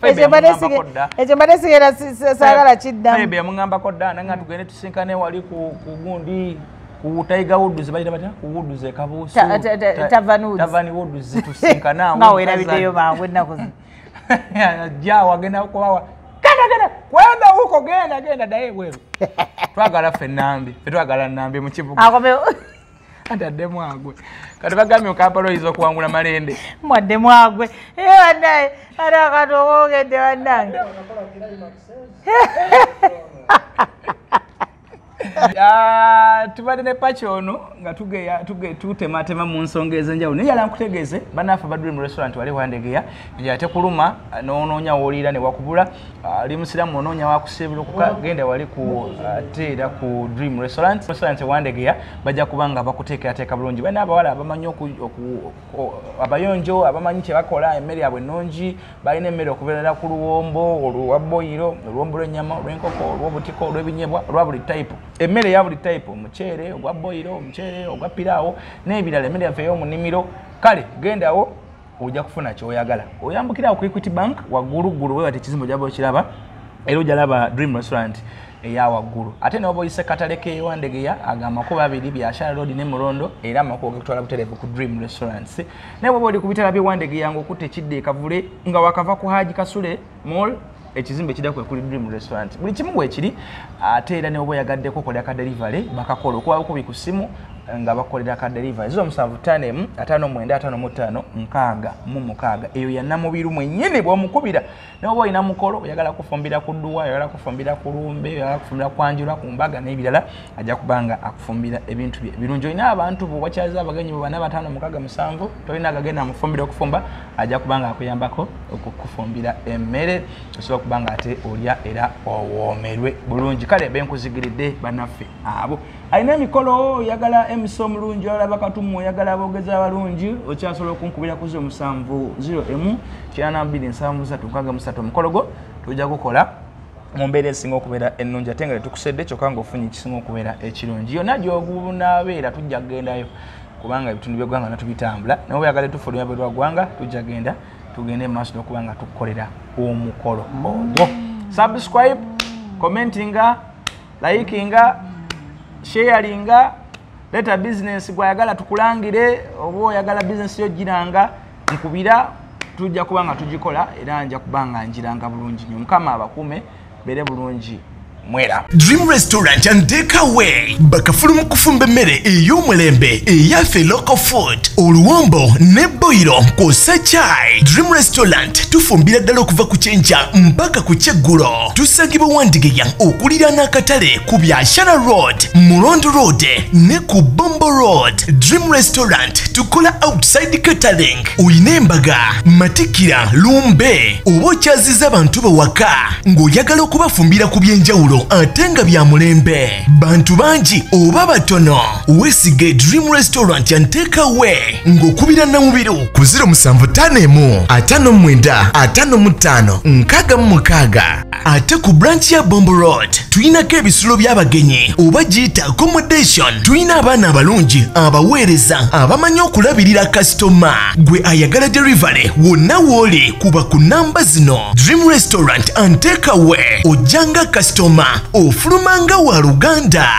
Ekyo mbadde sigenda saagala kiddamu. Febe yamugambako dda nanga tugende tusinkane wali ku gundi ku Tiger Woods bayita batya ku Woods e Kabuusu. Tavern Woods. Tavern Woods tusinkane awo. Nga weerabiddeyo mangu ennaku zino. Ajja wagenda kubawa. Genda genda kwenda huko genda genda ddayo ebweru. Twagala ffe Nambi, ffe twagala Nambi mu kibuga. Akomewo. Ate addemu agwe. Kati bagambye Kampala oyinza okuwangula Malende. Mwaddemu agwe. Bannaye ate akantu okoogedde bannange. Tubadde ne Pachi ono nga tutematema mu nsonga ez'enjawulo, naye yala nkutegeeze bannaffe aba Dream Restaurant wali Wandegeya ate kuluma n'onoonya w'oliira ne wakubula, ali musiraamu onoonya wakusiibulukuka, genda wali ku ate era ku Dream Restaurant. Restaurant Wandegeya bajja kuba nga bakuteekerateeka bulungi. Balina abawala abamanyi abayonjo abamanyi kye bakola, emmere yaabwe ennungi, balina emmere okubeerera ku luwombo olwa boyiro, oluwombo lw'ennyama, olw'enkoko, olw'obutiko, olw'ebinyeebwa, olwa buli type. Emmere ya buli type, omuceere ogwa boyiro, omuceere ogwa piraawo n'ebirala, emmere yaffe ey'omu nnimiro. Kale gendawo ojja kufuna ky'oyagala. Oyambukirawo ku Equity Bank waggulu ggulu weewate ekizimbe ojja okiraba, era ojja laba Dream Restaurant eya waggulu. Ate n'oba oyise katale k'e Wandegeya ago amakubo abiri Biashara Road ne Mulondo, era amakubo gakutwala butereevu ku Dream Restaurant. Naye bw'oba oli ku bitala by'e Wandegeya ng'okutte ekidda e Kavule nga wakava ku Haji Kasule Mall, ekizimbe kidda kwe kuli Dream Restaurant. Buli kimu weekiri, ate era ne bw'oba oyagaddeko okolera ka delivery bakakola okuba bukubi ku ssimu nga bakolera ka delivery 0751 59 55 66. Eyo ya Namubiru mwennyini bw'omukubira. Ne bw'oba olina mukolo oyagala kufumbira ku dduwa, oyagala kufumbira ku lumbe, oyagala kufumbira kwanjula, ku mbaga n'ebirala, ajja kuba nga akufumbira ebintu bye birungi. Olina abantu bo wakyaza abagenyi bo 4 5 6 7, tolina agagenda amufumbira okufumba, ajja kuba nga akuyambako okukufumbira emmere osobola okuba nga ate olya era owoomerwe bulungi. Kale benkuzigiridde bannaffe abo. Alina emikolo, oyagala MC omulungi, oyagala bakatumu, oyagala aboogezi abalungi, okyasobola okunkubira ku 07 0 M 92 73 63. Omukolo gwo tujja kukola Mu mbeera esinga okubeera ennungi, ate nga tetukusedde, kyokka ng'ofunye ekisinga okubeera ekirungi. Yonna gy'ogunaabeera tujja kugendayo, kubanga ebitundu by'eggwanga natubitambula. Naye oyagala tufulumya bwe lwa ggwanga, tujja genda, tugende maaso n'okuba nga tukukolera omukolo ogwo. Subscribe, commentinga, likinga, sharinga, leta business gwayagala tukulangire, oba oyagala business yo giranga, nkubira, tujja kuba nga tugikola, era nja kuba nga njiranga bulungi nnyo. Mukama abakuume, beere bulungi, mwera. Dream Restaurant and Takeaway, bakafulu mu kufumba emmere ey'omulembe eyaffe local food, oluwombo ne boyiro kw'ossa chai. Dream Restaurant tufumbira ddala okuva ku kyenkya mpaka ku kyeggulo. Tusangibwa Wandigeya okuliraana akatale ku Byashara Road, Murondo Road ne ku Bombo Road. Dream Restaurant tukola outside catering. Oyina embaga, matikira, lumbe oba okyaziza abantu bawaka ng'oyagala okubafumbira ku byenjawulo ate nga bya mulembe, bantu bangi oba batono, weesige Dream Restaurant and Takeaway ng'okubira Namubiru ku 0751 59 55 66. Ate ku branch ya Bombo Road tuyinako ebisulo by'abagenyi oba giyita accommodation. Tuyina abaana abalungi abaweereza abamanyi okulabirira kasitoma. Gwe ayagala delivery, wonna w'oli kuba ku namba zino. Dream Restaurant and Takeaway, ojjanga kasitoma, ofulumanga wa luganda.